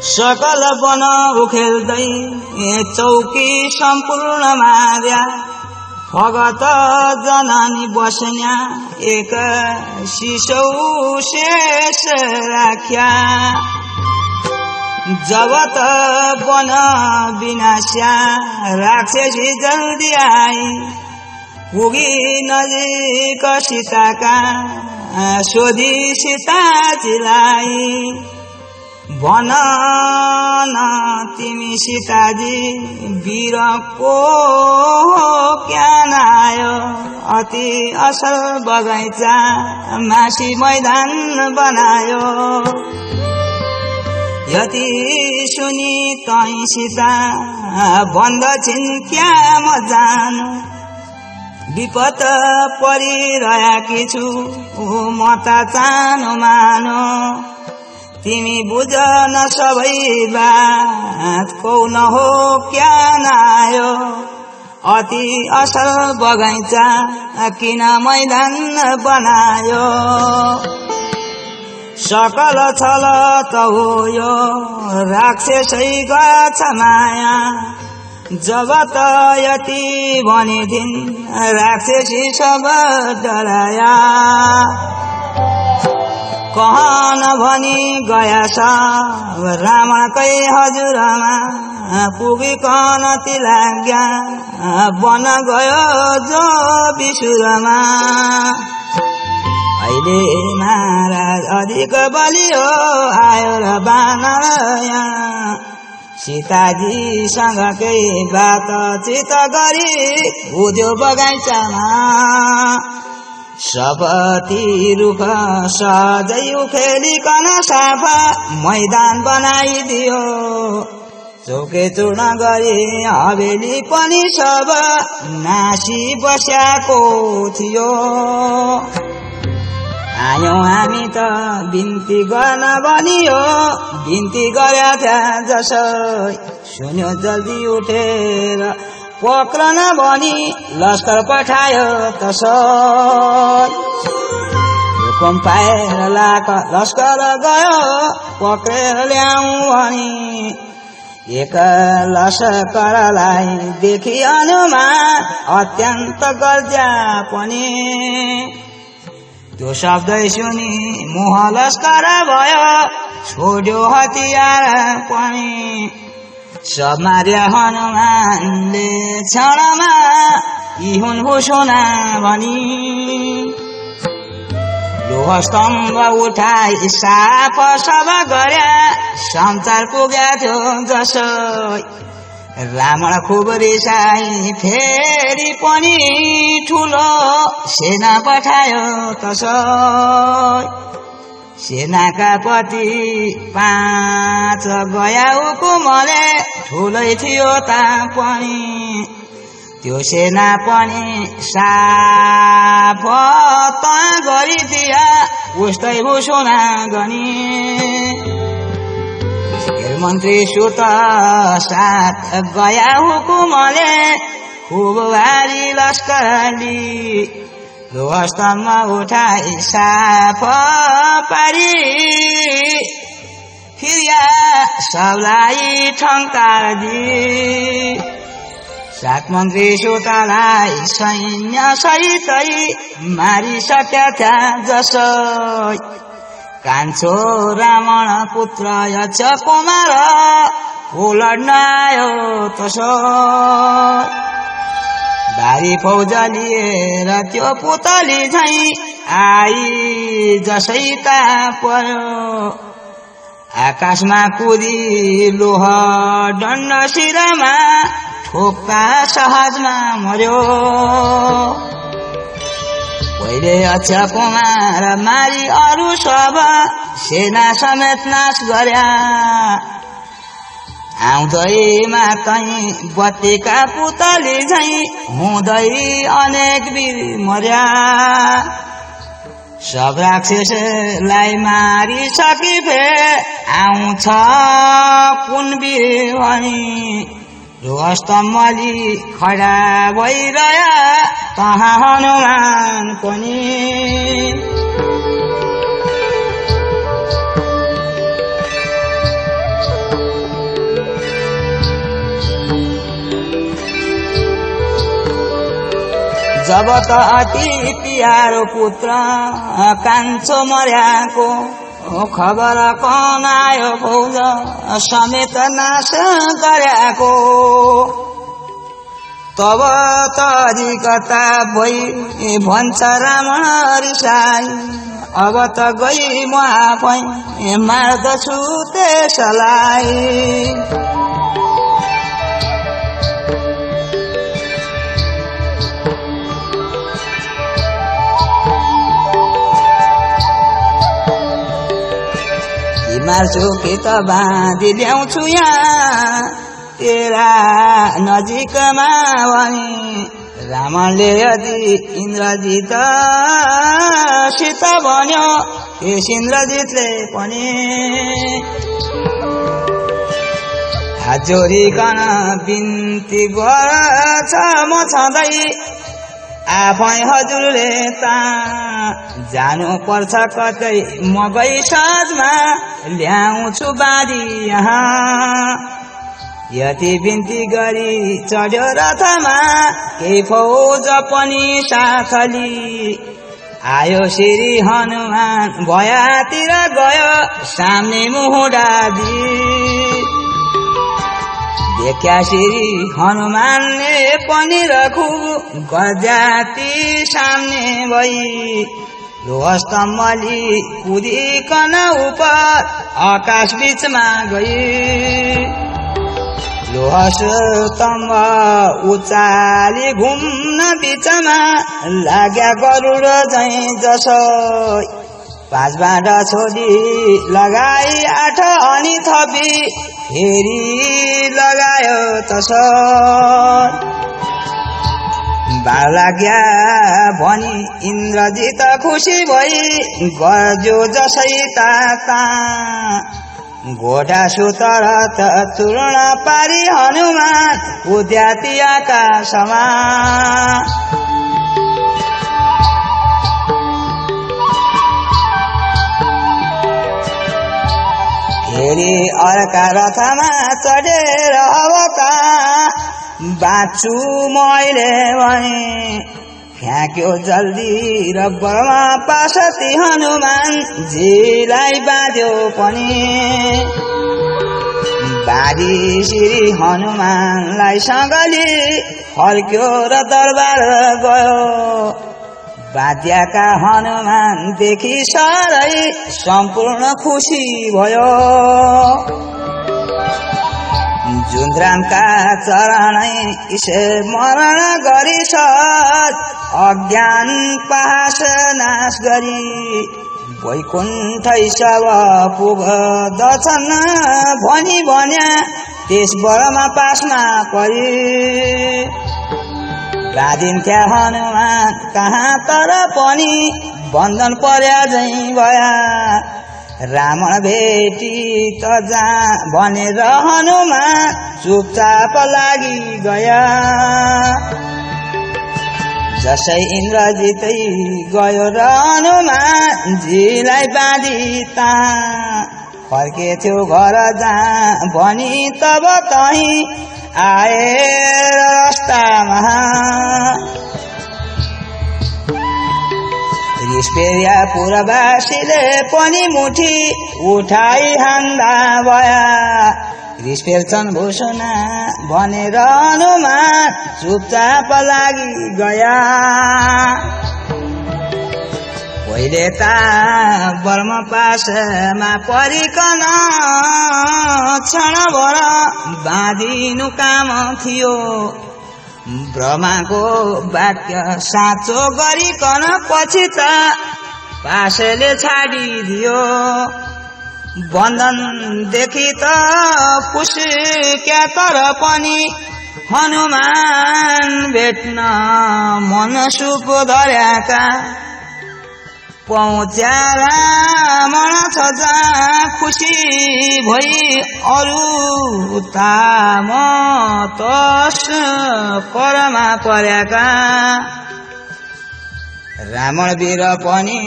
सकल वन उखेल्दै चौकी सम्पूर्ण मार्या भगत जननी बस्या एक शिशौ शेष राख्या जब त वन विनाश्या राक्षसी जल्दी आई पुगी नजिक सीताका सोधी सीताजीलाई भन न तिमी सीताजी वीर को क्या आयो अति असल बगैँचा मासी मैदान बनायो यति सुनि तै सीता भन्दछिन् क्या म जानु विपद परिरहेकी छु म त चानो मानो तिमी बुझ न सबै बात कौन हो क्या नायो अति असल बगैँचा किन मैदान बनायो सकल छल त हो यो राक्षसै गर्छ माया जब त यति भनिदिन् राक्षसी सब डराया कहन भनी गया सब रावणकै हजुरमा पुगिकन ती लाग्या बन गयो जो विसुरमा अहिले महाराज अधिक बलियो आयो र बानर सीताजीसँगकै बातचित गरी उद्यो बगैँचामा सबती रुख सजै उखेलिकन साफा मैदान बनाइदियो चौके चूर्ण गरी हवेली पनि सब नासी बस्याको थियो आयौं हामी त बिन्ती गर्न भनियो बिन्ती गर्या त्यहाँ जसै सुन्यो जल्दी उठेर पक्रन भनी लस्कर पठायो तसै हुकुम पाएर लाख लस्कर गयो पक्रेर ल्याऊ भनी एक लस्करलाई देखि हनुमान अत्यन्त गर्जा पनि त्यो शब्द सुनि मोह लस्कर भयो छोड्यो हतियार पनि सब मार्या हनुमानले क्षणमा यी हुन् भूषुना भनी लोह स्तम्भ उठाई साफ सब गर्या संसार पुग्या थियो जसै रावण खुब रिसाई फेरि पनि ठुलो सेना पठायो तसै सेनाका पति 5 गया हुकुमले ठुलै थियो तापनि त्यो सेना पनि साफ त गरिदिया उस्तै भूषुना गनी मन्त्री सुत साथ गया हुकुमले खुब भारी लस्करली लोहस्तम्भ उठाई साफ पारी फिर्या सबलाई ठङ्कार दी सात मन्त्री सुतलाई सैन्य सहितै मारिसक्या त्यहाँ जसै कान्छो रावण पुत्र यक्ष कुमार को लड्न आयो तसै भारी फौज लिएर त्यो पुतली झैं आई जसै ता पर्यो आकाशमा कुदी लोह दण्ड शिरमा ठोक्का सहजमा मर्यो पहिले यक्ष कुमार मारी अरु सब सेना समेत नाश गर्या आउँदैमा तै बत्तीका पुतली झैं हुँदै अनेक वीर मर्या सब राक्षसलाई मारिसकी फेर आउँछ कुन वीर भनी स्तम्भली खडा भइरह्या तहाँ हनुमान पनि जब त अति प्यारो पुत्र कान्छो मर्याको खबर कन आयो फौज समेत नाश गर्याको तब तरिकता भई भन्छ रावण रिसाई अब त गई म आफै मार्दछु त्यसलाई मार्छु कि त बाँधी ल्याउँछु यहाँ तेरा नजिकमा भनी रावणले यदि इन्द्रजितसित भन्यो त्यस इन्द्रजितले पनि हात जोडिकन बिन्ती गर्छ म छँदै आफै हजुरले त जानु पर्छ कतै म गई साँझमा ल्याउँछु बारी यहाँ यति बिन्ती गरी चढ्यो रथमा केही फौज पनि साथली आयो श्री हनुमान भयातिर गयो सामने मुहुडादी देखा श्री हनुमानले पनि रखु गजाति सामने भई स्तम्भली कुदिकन उपर आकाश बीचमा गई स्तम्भ उचाली घुम्न बीचमा लाग्या गरुड झैं जसो 5 बाँडा छोडी लगाई 8 अनि थपी फेरि लगायो तसो बार लाग्या भनी इन्द्रजित खुसी भई गर्जो जसै ताता घोडा सुतर त चूर्ण पारी हनुमान उद्याती आकाशमा फेरि अर्का रथमा चढेर अवका बाँच्छु मैले भने फ्याँक्यो जल्दी र बर्मा पासती हनुमान जीलाई बाँध्यो पनि बारी श्री हनुमानलाई सँगली फर्क्यो र दरबार गयो बाध्याका हनुमान देखि सारै सम्पूर्ण खुसी भयो जुन्द्रामका चरणै स्मरण गरी सत् अज्ञान पास नाश गरी वैकुण्ठै सब पुग्दछन् भनी भन्या त्यस बरमा पासमा परी बाँधिन्थ्या हनुमान कहाँ तर पनि बन्धन पर्या झैं भया रावण भेटी त जा भनेर हनुमान चुपचाप लागि गया जसै इन्द्रजितै गयो र हनुमान जीलाई बाँधी ता फर्केथ्यो घर जा भनी तब तही आएर रस्तामा रिस्पेरिया पुरवासीले पनि मुठी उठाई हान्दा भया रिस्पेर्छन् भूषणा भनेर हनुमान चुपचाप लागि गया पहिले त बर्म पासमा परिकन क्षणभर बाँधिनु काम थियो ब्रह्माको वाक्य साँचो गरिकन पछि त पासले छाडिदियो बन्धन देखि त पुस्क्या तर पनि हनुमान भेट्न मन सुको धर्याका पहुँच्या रामण छ जहाँ खुसी भई अरू ताम तस परमा पर्याका रावण वीर पनि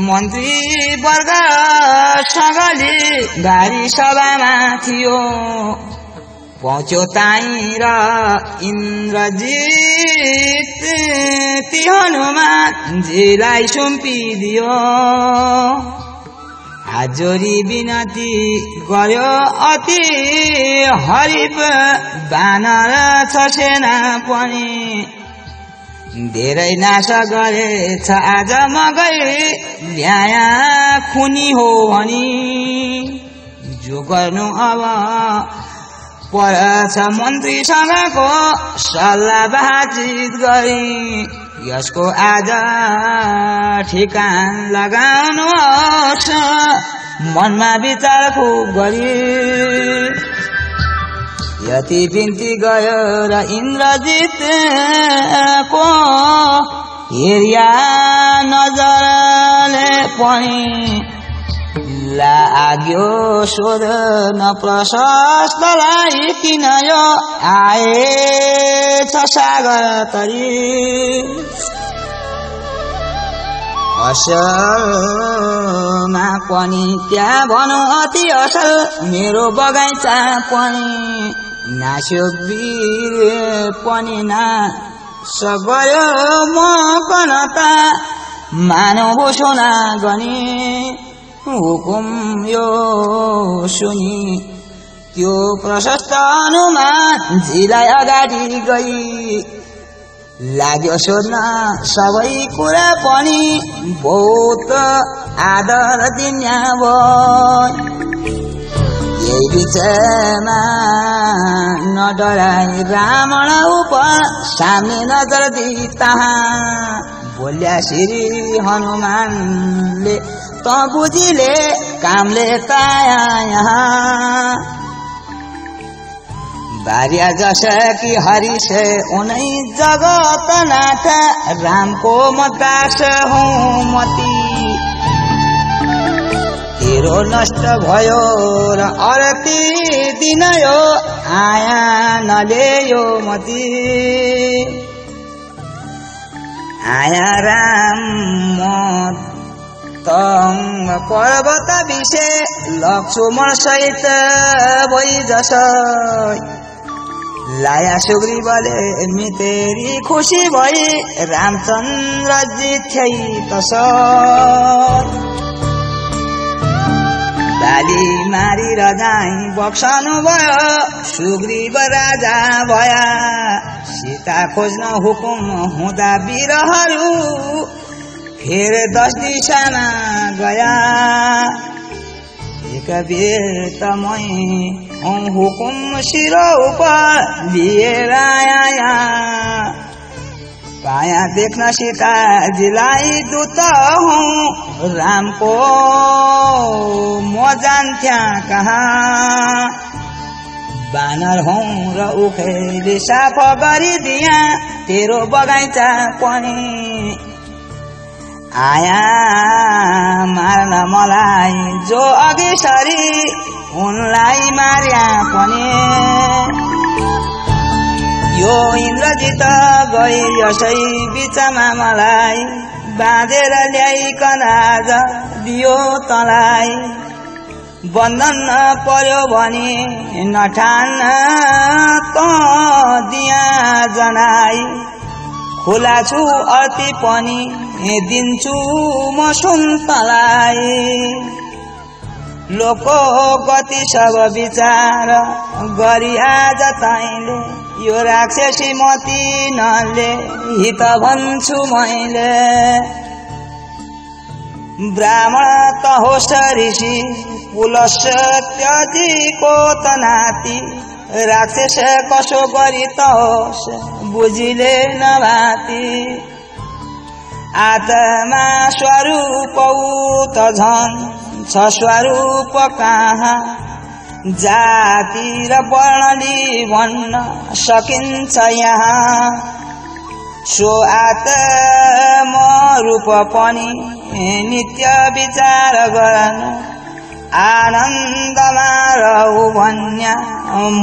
मन्त्री वर्ग सँगले गाडी सभामा थियो पहुँच्यो ताई र इन्द्रजित ती हनुमानजीलाई सुम्पिदियो हाजोरी बिनती गर्यो अति हरिप बानर छ सेना पनि धेरै नाश गरेछ आज मगै ल्याया खुनी हो भनी जो गर्नु अब परछ मन्त्रीसँगको सल्लाह बातचित गरी यसको आज ठिकान लगाउनुहोस् मनमा विचार खुब गरी यति बिन्ती गयो र इन्द्रजित को हेरिया नजरले पनि लाग्यो सोध्न प्रशस्तलाई किन यो आएछ सागर तरी असलमा पनि त्यहाँ भनौँ अति असल मेरो बगैँचा पनि नास्यो वीर पनि नाश गयो म कनता मानव घोषणा गनी हुकुम यो सुनि त्यो प्रशस्त हनुमानजीलाई अगाडि गई लाग्यो सोध्न सबै कुरा पनि बहुत आदर दिन्या भयो यही बिचमा नडराई रावण उप सामने नजर दी तहाँ बोल्या श्री हनुमानले त बुझिले कामले ताया यहाँ भार्या जसकी हरिष उनै जगत नाथ रामको म दास हूँ मती तेरो नष्ट भयो र अर्ती दिन यो आया नलेयो मती आया राम तंग पर्वत विषे लक्ष्मण सहित भई जस लाया सुग्रीवले मितेरी खुशी भई रामचन्द्र जी थिए तस बाली मारी र जाई बक्सनु भयो सुग्रीव राजा भया सीता खोज्न हुकुम हुँदा वीरहरू फेर 10 दिशामा गया एक बेर त मै हुकुम शिरो ऊपर लिएर आया पाया देख्न सीताजीलाई दूत हूँ रामको म जान्थ्या कहाँ बानर हूँ र उखेली साफ गरिदिया तेरो बगैँचा पनि आया मार्न मलाई जो अघि सरी उनलाई मार्या पनि यो इन्द्रजित गई यसै बिचमा मलाई बाँधेर ल्याइकन आज दियो तलाई बन्धन पर्यो भने नठान त दिया जनाई खुला छु अर्ती पनि दिन्छु म सुन तलाई लोको गति सब विचार गरी आज तैले यो राक्षसी मती नले हित भन्छु मैले ब्राह्मण त होस् ऋषि पुलस त्यजीको त नाति राक्षस कसो गरी त होस् बुझिले नभाती आत्मा स्वरूप त झन् छ स्वरूप कहाँ जाति र वर्णली भन्न सकिन्छ यहाँ सो आत्म रूप पनि नित्य विचार गर्नु आनन्दमा रहु भन्या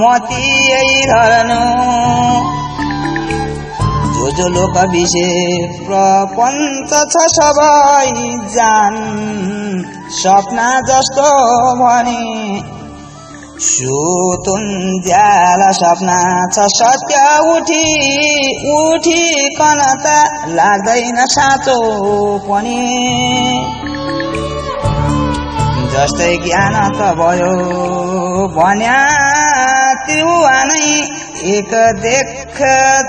मति यही धर्नु जो लोक विषय प्रपञ्च छ सबै जान सपना जस्तो भने सुतुन ज्याला सपना छ सत्य उठी कन त लाग्दैन साँचो पनि जस्तै ज्ञान त भयो भन्या त्रिभुवा नै एक देख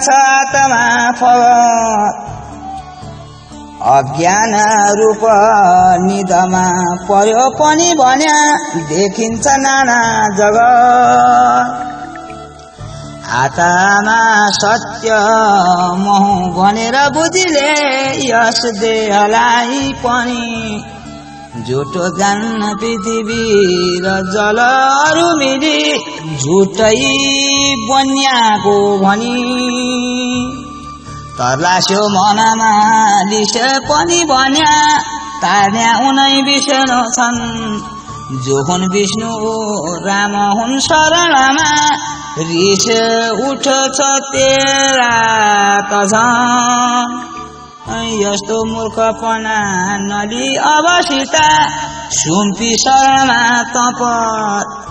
छ तमा फल अज्ञान रूप निदमा पर्यो पनि भन्या देखिन्छ नाना जगत आत्मा सत्य महु भनेर बुझिले यस देहलाई पनि झुटो जान्न पृथ्वी र जलहरू मिली झुटै बन्याको भनी तर्लास्यो मनमा लिस पनि भन्या तार्न्या उनै विष्णु छन् जो हुन् विष्णु राम हुन् शरणमा रिस उठ्छ तेरा त झन् यस्तो मूर्खपना नली अवसिता सुम्पी शरणमा तपत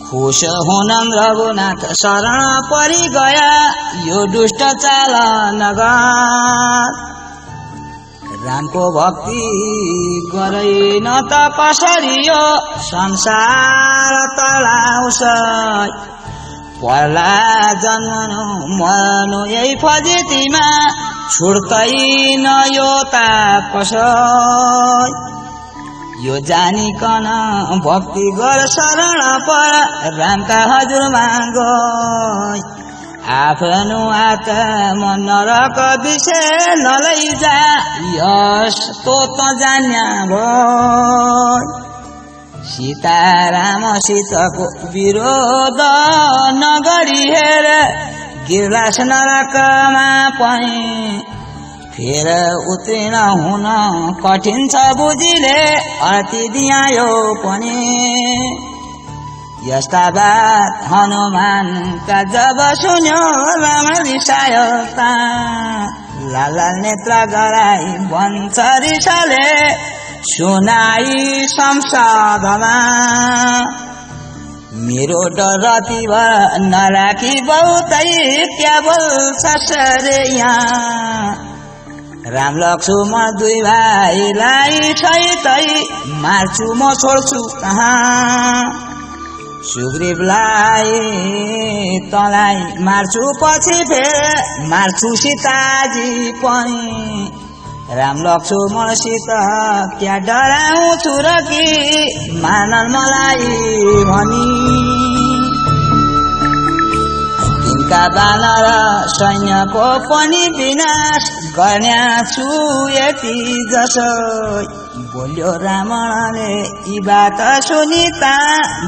खुश हुनन् रघुनाथ शरण परि गया यो दुष्ट चाल नगर रामको भक्ति गरेन त कसरी यो संसार तलाउँछ पर्ला जन्मनु मर्नु यही फजितीमा छुड्दैन यो तापस यो जानिकन भक्ति गर शरण पर रामका हजुरमा गई आफ्नो आत्मा नरक विषय नलैजा यस्तो त जान्या भई सीतारामसितको विरोध नगरी हेर गिर्लास नरकमा पनि फेर उत्तीर्ण हुन कठिन छ बुझिले अति दियायो पनि यस्ता बात हनुमानका जब सुन्यो राम रिसायो ता लाल नेत्र गराई भन्छ रिसाले सुनाई संसदमा मेरो डर रति नराखी बहुतै क्या बोल्छ सरे यहाँ राम लक्ष्मण दुई भाइलाई सहितै मार्छु म छोड्छु कहाँ सुग्रीवलाई तँलाई मार्छु पछि फेर मार्छु सीताजी पनि राम लक्ष्मणसित क्या डराउँछु र कि मानन् मलाई भनी तिनका बानर सैन्यको पनि विनाश गर्न्या छु यति जसो बोल्यो रावणले यी बात सुनिता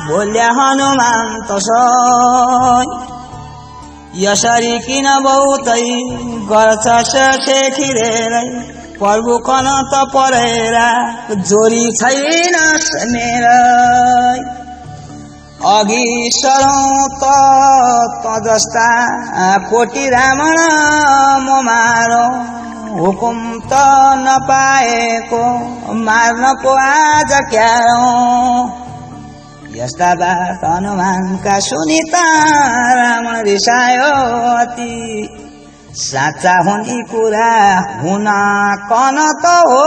बोल्या हनुमान तसो यसरी किन बहुतै गर्छस् सेखिरेरै प्रभु कन त परेरा जोरी छैनस् मेरै अघि सरौँ त जस्ता कोटी रावण म मारौँ हुकुम त नपाएको मार्नको आज क्यारौँ यस्ता बात हनुमानका सुनिता रावण रिसायो अति साँच्चा हुन् यी कुरा हुन कन त हो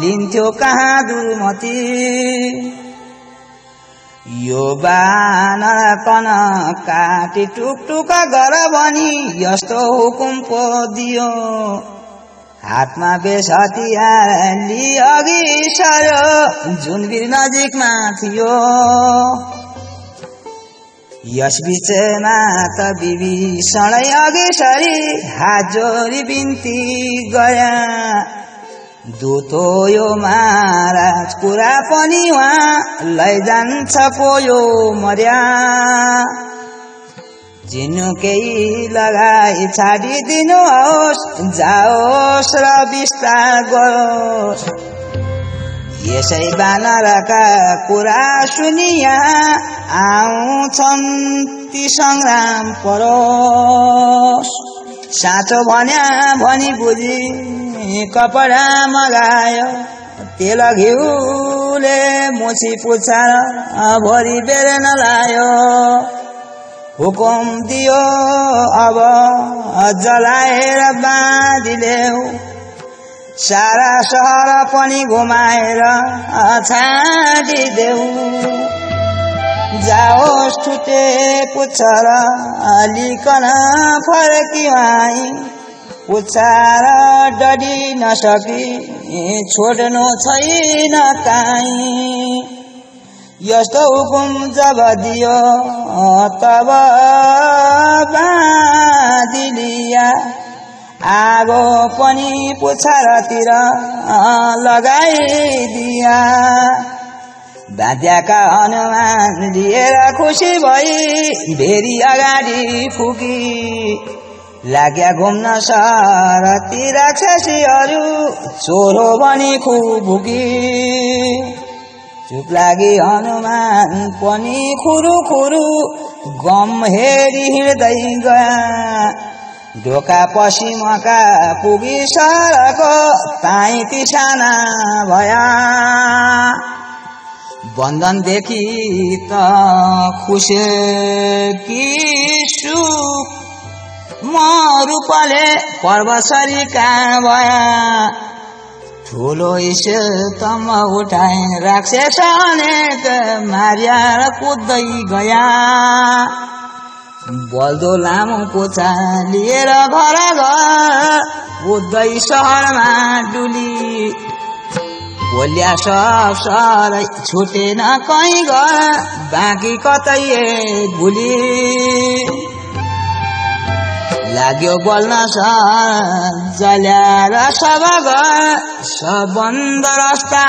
लिन्थ्यो कहाँ दुर्मति यो बानर कन काटी टुकटुक गर भनी यस्तो हुकुम पो दियो हातमा बेस हतियार लि अघि सर्यो जुन वीर नजिकमा थियो यस बीचमा त विभीषणै अघि सरी हात जोडी बिन्ती गया दूतो यो महाराज कुरा पनि उहाँ लैजान्छ पो यो मर्या चिन्नु केही लगाई छाडिदिनुहोस् जाओस् र बिस्तार गरोस् यसै बानरका कुरा सुनिया आउँछन् ती संग्राम परोस् साँचो भन्या भनी बुझी कपडा मगायो तेल घिउले मुछी पुछार भरि बेरेन लायो हुकुम दियो अब जलाएर बाँधिदेऊ सारा सहर पनि घुमाएर छाडिदेऊ जाओस् छुटे पुच्छर लिकन फर्किवाई पुच्छार डढी नसकी छोड्नु छैन काहीँ यस्तो हुकुम जब दियो तब बाँधिलिया आगो पनि पुच्छरतिर लगाइदिया बाध्याका हनुमान लिएर खुसी भई भेरी अगाडि फुकी लाग्या घुम्न सहरती राक्षसीहरू चोरो बनी खुब भुकी चुप लागि हनुमान पनि खुरु खुरु गम हेरी हिँड्दै गया ढोका पश्चिमका पुगी सरको ताई तिसाना भया बन्धन देखि त खुसे कि सुख म रूपले पर्वसरी कहाँ भया ठुलो इस्यतम उठाए राक्षस अनेक मारिया कुद्दै गया बल्दो लामो पोछा लिएर घर घर कुद्दै सहरमा डुली बोल्या सब सरै छुटेन कहीँ घर बाँकी कतै भुली लाग्यो बोल्न सहर जल्याएर सब घर सब बन्द रस्ता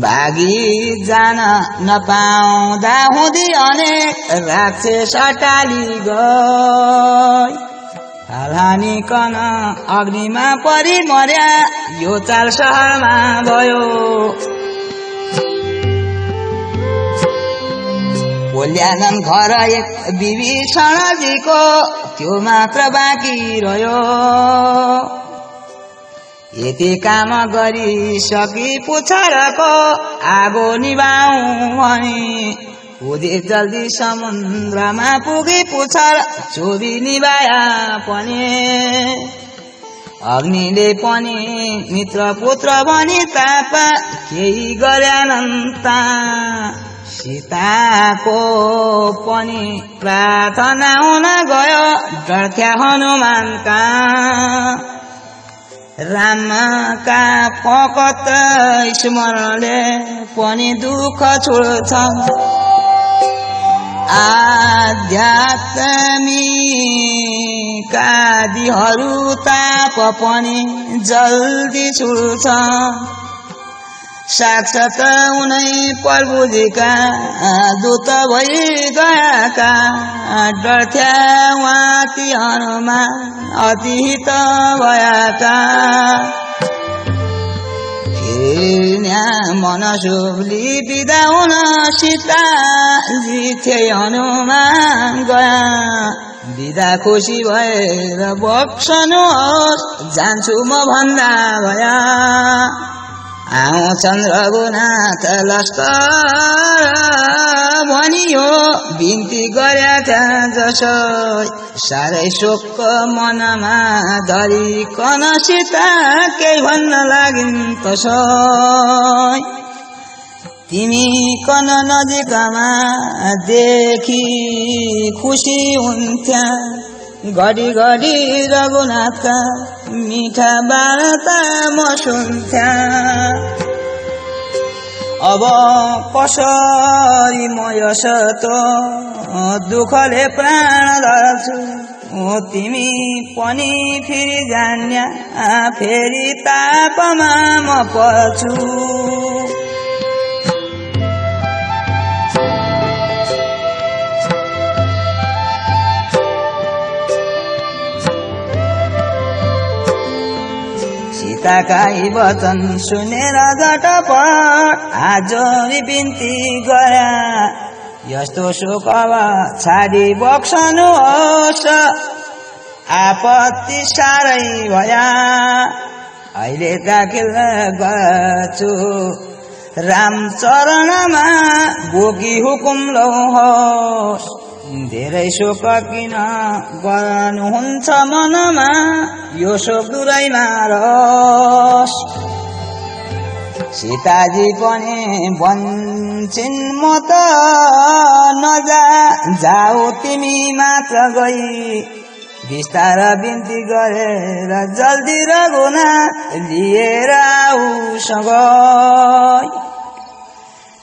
भागी जान नपाउँदा हुँदी अनेक राक्षस टाली गई हानिकन अग्निमा परि मर्या यो चाल सहरमा भयो बोल्यानन् घर एक विभीषणजीको त्यो मात्र बाँकी रह्यो यति काम गरिसकी पुच्छरको आगो निभाऊ भनी उदे जल्दी समुद्रमा पुगी पुच्छर चोरी निभाया पनि अग्निले पनि मित्र पुत्र भनी ताप केही गरेनन् ता सीताको पनि प्रार्थना हुन गयो डरथ्या हनुमानका रामका फकत स्मरणले पनि दुःख छोड्छ आध्यात्मिकादिहरू ताप पनि जल्दी छुट्छ साक्षात उनै प्रभुजीका दूत भई गएका डरथ्या उहाँ ती हनुमान अतिहित भएका फेर्न्या मनसुबली बिदा हुन सीताजी थिए हनुमान गया बिदा खुसी भएर बक्सनुहोस् जान्छु म भन्दा भया आउँछन् रघुनाथ लस्कर भनियो बिन्ती गर्या जसो साह्रै शोक मनमा धरिकन सीता केही भन्न लागिन् तसो तिमी कन नजिकमा देखि खुसी हुन्थ्या घडी घडी रघुनाथका मिठा वार्ता म सुन्थ्या अब कसरी म यसतो दुःखले प्राण धर्छु तिमी पनि फेरि जान्या फेरि तापमा म पर्छु सीताका यी वचन सुनेर झटपट हातजोडी बिन्ती गरा यस्तो शोक अब छाडी बक्सनुहोस् आपत्ति साह्रै भया अहिले दाखिल गर्छु राम चरणमा बोकी हुकुम लौहोस् धेरै शोक किन गर्नुहुन्छ मनमा यो शोक दुरैमा रहोस् सीताजी पनि भन्छन् म त जाऊ तिमी मात्र गई बिस्तार बिन्ती गरेर जल्दी रघुनाथ लिएर आऊसँग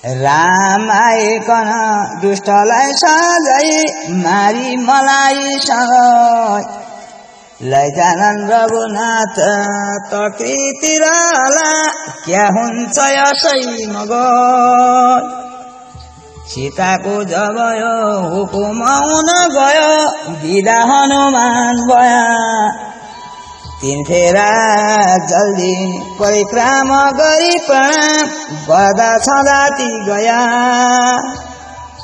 राम आइकन दुष्टलाई सजाई मारी मलाई सँग लैजानन् रघुनाथ तकृतिर होला क्या हुन्छ यसै मगन सीताको जब यो हुकुम आउन गयो बिदा हनुमान गया तीन फेरा जल्दी परिक्रमा गरी प्रणाम गर्दा छँदाती गया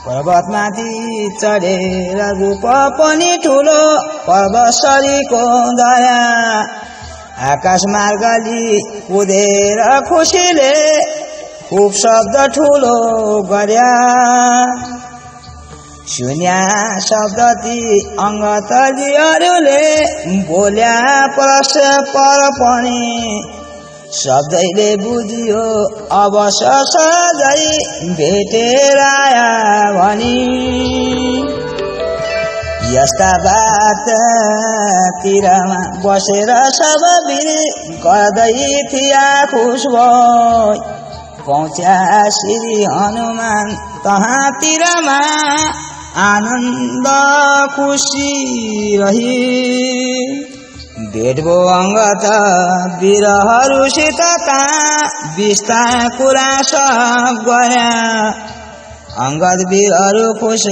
पर्वतमाथि चढेर रूप पनि ठुलो पर्वतसरीको दया आकाश मार्गली कुदेर खुसीले खूब शब्द ठुलो गर्या सुन्या शब्द ती अङ्गतजीहरूले बोल्या परस्पर पनि शब्दैले बुझियो अवश्य सधैँ भेटेर आया भनी यस्ता बाटतिरमा बसेर सब बिरी गर्दै थिया खुश भई पहुँच्या श्री हनुमान तहाँतिरमा आनन्द खुसी रही भेट भो अङ्गत वीरहरूसित बिस्तार कुरा सब गर्या अङ्गद वीरहरू खुश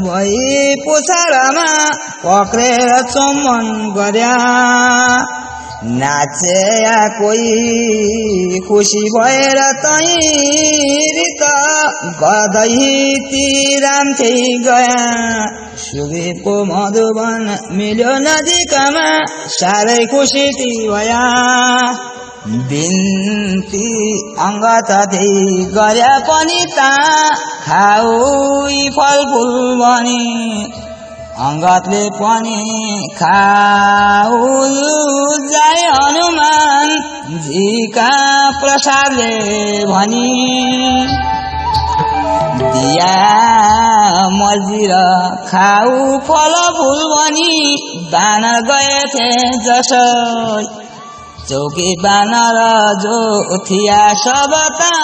भई पुछारमा पक्रेर चुम्बन गर्या नाचे कोही खुसी भएर तैरित गर्दै ती राम्थे गया सुग्रीवको मधुवन मिल्यो नजिकमा साह्रै खुसी ती भया बिन्ती अङ्गतथे गर्या पनि ता खाऊ यी फलफुल भनी अङ्गतले पनि खाऊ जाय हनुमान जीका प्रसादले भनी दिया मजिर खाऊ फलफुल भनी बानर गएथे जसै चौकी बानर जो थिया सब ता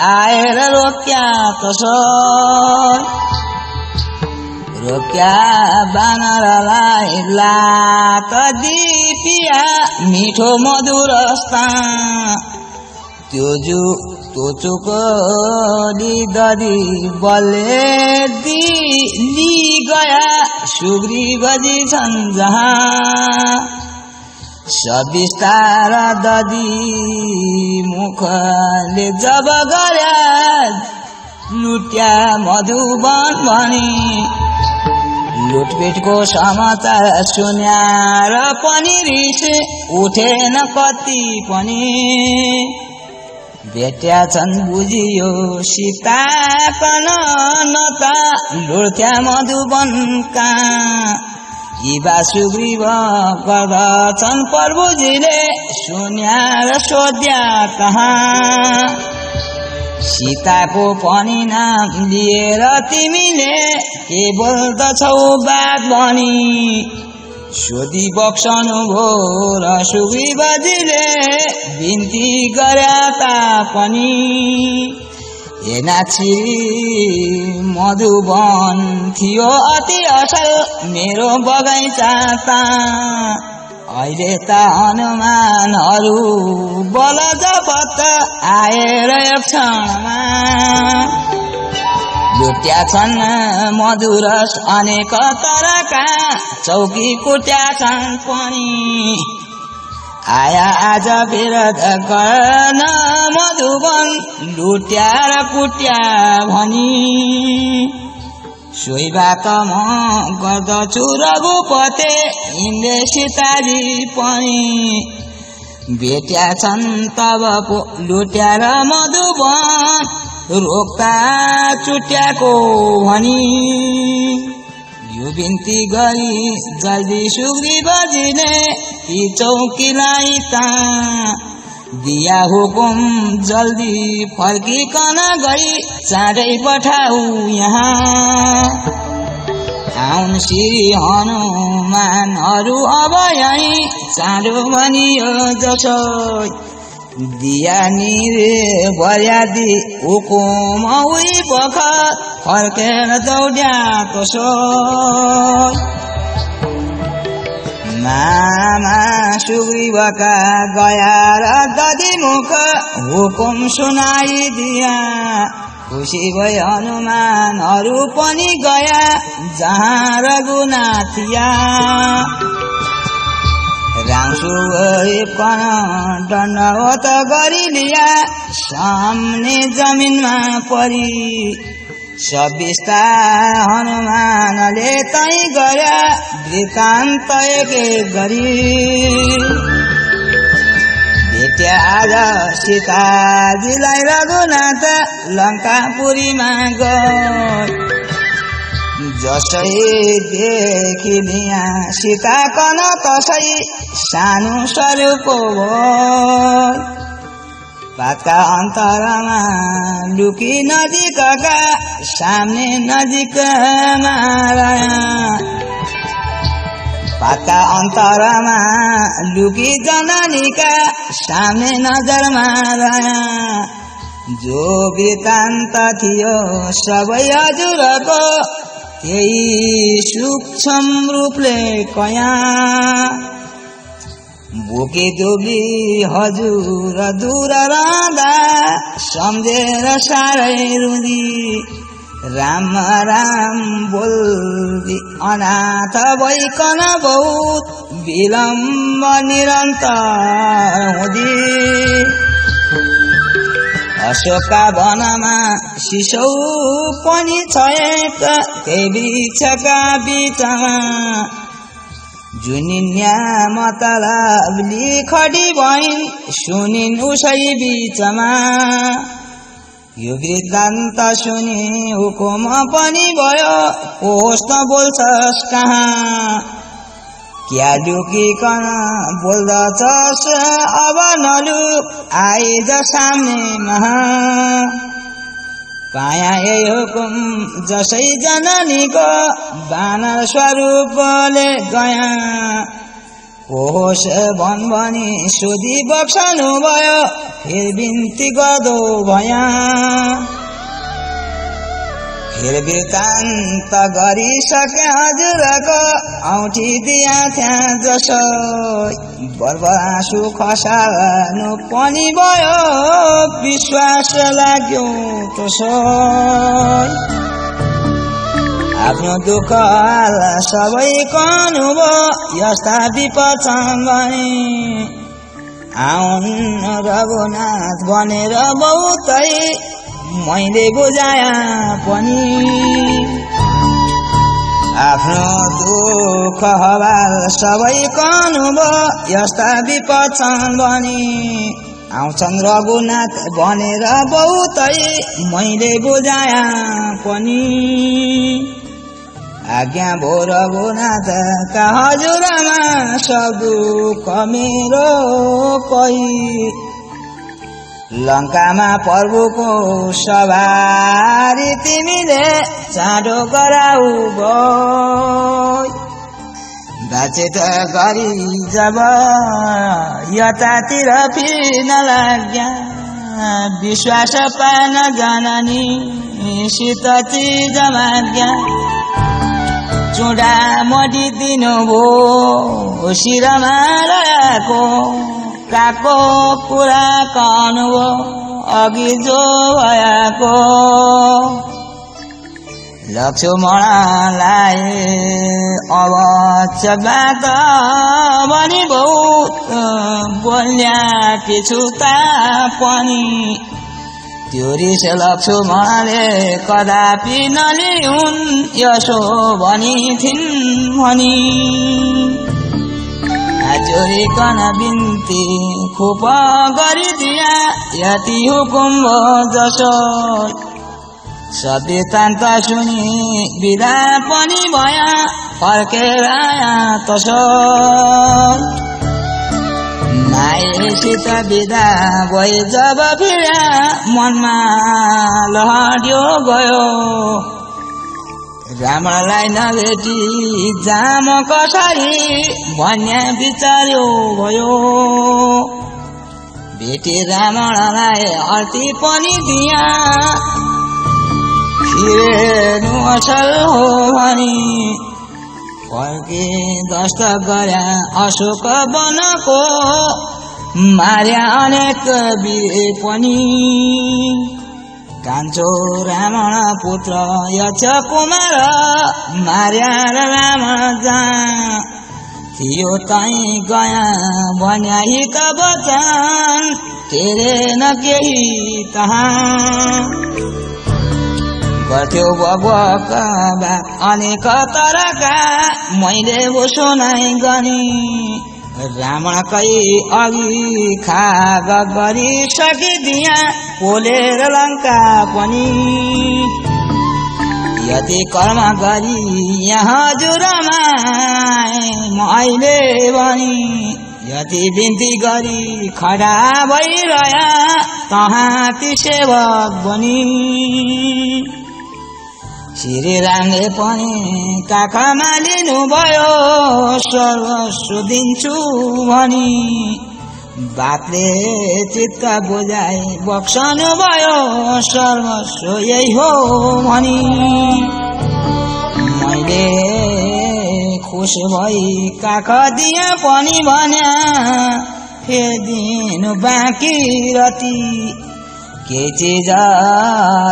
आएर रोक्या कसै रोक्या बानरलाई लात दिपिया मिठो मधुर त्यो चुकोली ददी बल्ले ली गया सुग्रीवजी छन् जहाँ सबिस्तार ददी मुखले जब गर्या लुट्या मधुवन भनी लुटपिटको समाचार सुन्यार पनि रिस उठेन कति पनि भेट्या छन् बुझियो सीताकन नता लुट्या मधुवनका यी सुग्रीव गर्दछन् प्रभुजीले सुन्यार सोध्या कहाँ सीताको पनि नाम लिएर तिमीले के बोल्दछौ बात भनी सोधी बक्सनु भो र सुग्रीवजीले बिन्ती गर्या तापनि हेनाक्षी मधुवन थियो अति असल मेरो बगैँचा ता अहिले त हनुमानहरू बल जपत आएर एक क्षणमा लुट्या छन् मधुरस अनेक तरका चौकी कुट्या छन् पनि आया आज विरोध गर्न मधुवन लुट्या र कुट्या भनी सोही बात म गर्दछु रघुपते इन्द्र सीताजी पनि भेट्या छन् तब पो लुट्या र मधुवन रोक्ता चुट्याको भनी यो बिन्ती गरी जल्दी सुग्रीवजीले ती चौकीलाई ता दिया हुकुम जल्दी फर्किकन गई चाँडै पठाऊ यहाँ आउन् श्री हनुमानहरू अब यही चाँडो भनियो जसो दिया निरे बर्यादी हुकुम उही बखत फर्केर दौड्या कसो मामा सुग्रीवका गया र दधिमुख हुकुम सुनाइदिया खुसी भए हनुमानहरू पनि गया जहाँ रघुनाथिया रामसु कन दण्डवत गरिलिया सामने जमिनमा परी सबिस्ता हनुमानले तै गर्या वृत्तान्त एक गरी भेट्या आज सीताजीलाई रघुनाथ लङ्कापुरीमा गए जसै देखिलिया सीता कन तसै सानो स्वरूपको भयो पातका अन्तरमा लुकी नजिकका सामने नजिकमा पातका अन्तरमा लुकी जननीका सामने नजरमा जो वृत्तान्त थियो सबै हजुरको त्यही सूक्ष्म रूपले कया बोके दुबी हजुर दूर रहँदा सम्झेर साह्रै रुँदी राम राम बोल्दी अनाथ भइकन बहुत विलम्ब निरन्तर हुँदी अशोकका वनमा शिशौ पनि छ एक त्यही वृक्षका बीचमा जुनिन्या मतलबली खडी भइन् सुनिन् उसै बीचमा यो वृत्तान्त सुनि हुकुम पनि भयो होस् न बोल्छस् कहाँ क्या लुकिकन बोल्दछस् अब नलुक आइज सामनेमा पाया यही हुकुम जसै जननीको बानर स्वरूपले गया होस् भनी सोधी बक्सनु भयो फेरि बिन्ती गर्दो भया फेरि वृत्तान्त गरिसके हजुरको औँठी दिया त्यहाँ जसो बर्बरासु खसाल्नु पनि भयो विश्वास लाग्यो तसो आफ्नो दुःख सबैको अनुभव यस्ता विपद छन् भने आउन् रघुनाथ भनेर बहुतै मैले बुझाया पनि आफ्नो दुःख हवाल सबैको अनुभव यस्ता विपद छन् भने आउँछन् रघुनाथ भनेर बहुतै मैले बुझाया पनि आज्ञा भो रघुनाथका हजुरमा सब दुःख मेरो कही लङ्कामा प्रभुको सवारी तिमीले चाँडो गराऊ गई बाचेत गरी जब यतातिर फिर्न लाग्या विश्वास पान जननी सित चिज माग्या चुडा मडी दिनु भो शिरमा रहेको काको कुरा कहनु अघि जो भएको लक्ष्मणलाई अब बात भनी बहुत बोल्याकी छु तापनि त्यो रिस लक्ष्यो मैले कदापि नलिउन् यसो भनी थिन् भनी जोरिकन बिन्ती खुप गरिदिया यति हुकुम जसो सभ्यतान्त सुनि बिदा पनि भया फर्केर तसो माइसित बिदा भए जब फिरा मनमा लहड्यो गयो रामलाई नभेटी जाम कसरी भन्ने विचार्यो भयो भेटी रावणलाई अर्ती पनि दिया फिरेनु असल हो भनी फर्के दस्त गर्या अशोक वनको मार्या अनेक वीर पनि कान्छो रावण पुत्र यक्ष कुमार मार्या रावण जा थियो तै गया भन्या हित वचन तेरे न केही तहाँ गर्थ्यो बबुक अनेक तरका मैले उसो नै गनी रावणकै अघि खाग गरी सकिदिया पोलेर लङ्का पनि यति कर्म गरी यहाँ हजुरमा मैले भनी यति बिन्ती गरी खडा भइरह्या तहाँ ती सेवक बनी श्रीरामले पनि काखमा लिनुभयो सर्वस्व दिन्छु भनी बापले चित्त बुझाइ बक्सनु भयो सर्वस्व यही हो भनी मैले खुस भई काख दिए पनि भन्या फेदिनु बाँकी रति के चिज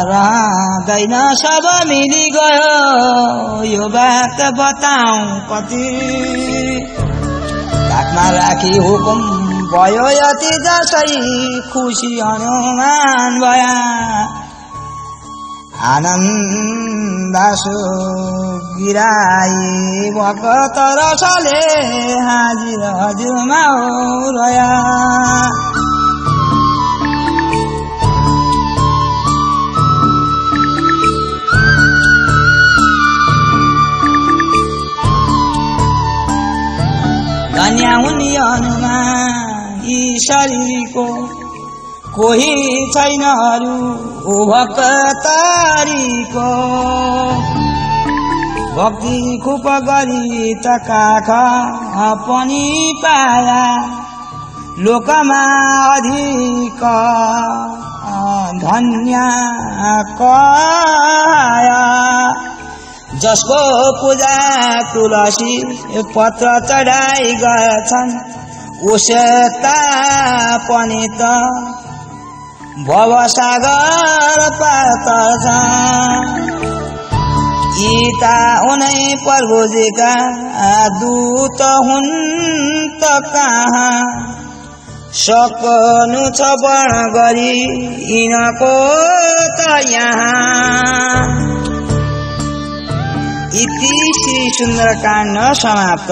रहँदैन सब मिली गयो यो बात बताऊ कति हातमा राखी हुकुम भयो यति जसै खुसी हनुमान भया आनन्दासु गिराई भक्त रसले हाजिर हजुरमा रया धन्य हुने हनुमान यी शरीरको कोही छैन अरू भक्तरीको भक्ति खुप गरी त काख पनि पाया लोकमा अधिक धन्य काया जसको पूजा तुलसी पत्र चढाइ गर्छन् उसता पनि त भवसागर पार तर्छन् गीता उनै प्रभुजीका दूत हुन् त कहाँ सक्नु छ वर्ण गरी यिनको त यहाँ इति श्री सुन्दरकाण्ड समाप्त।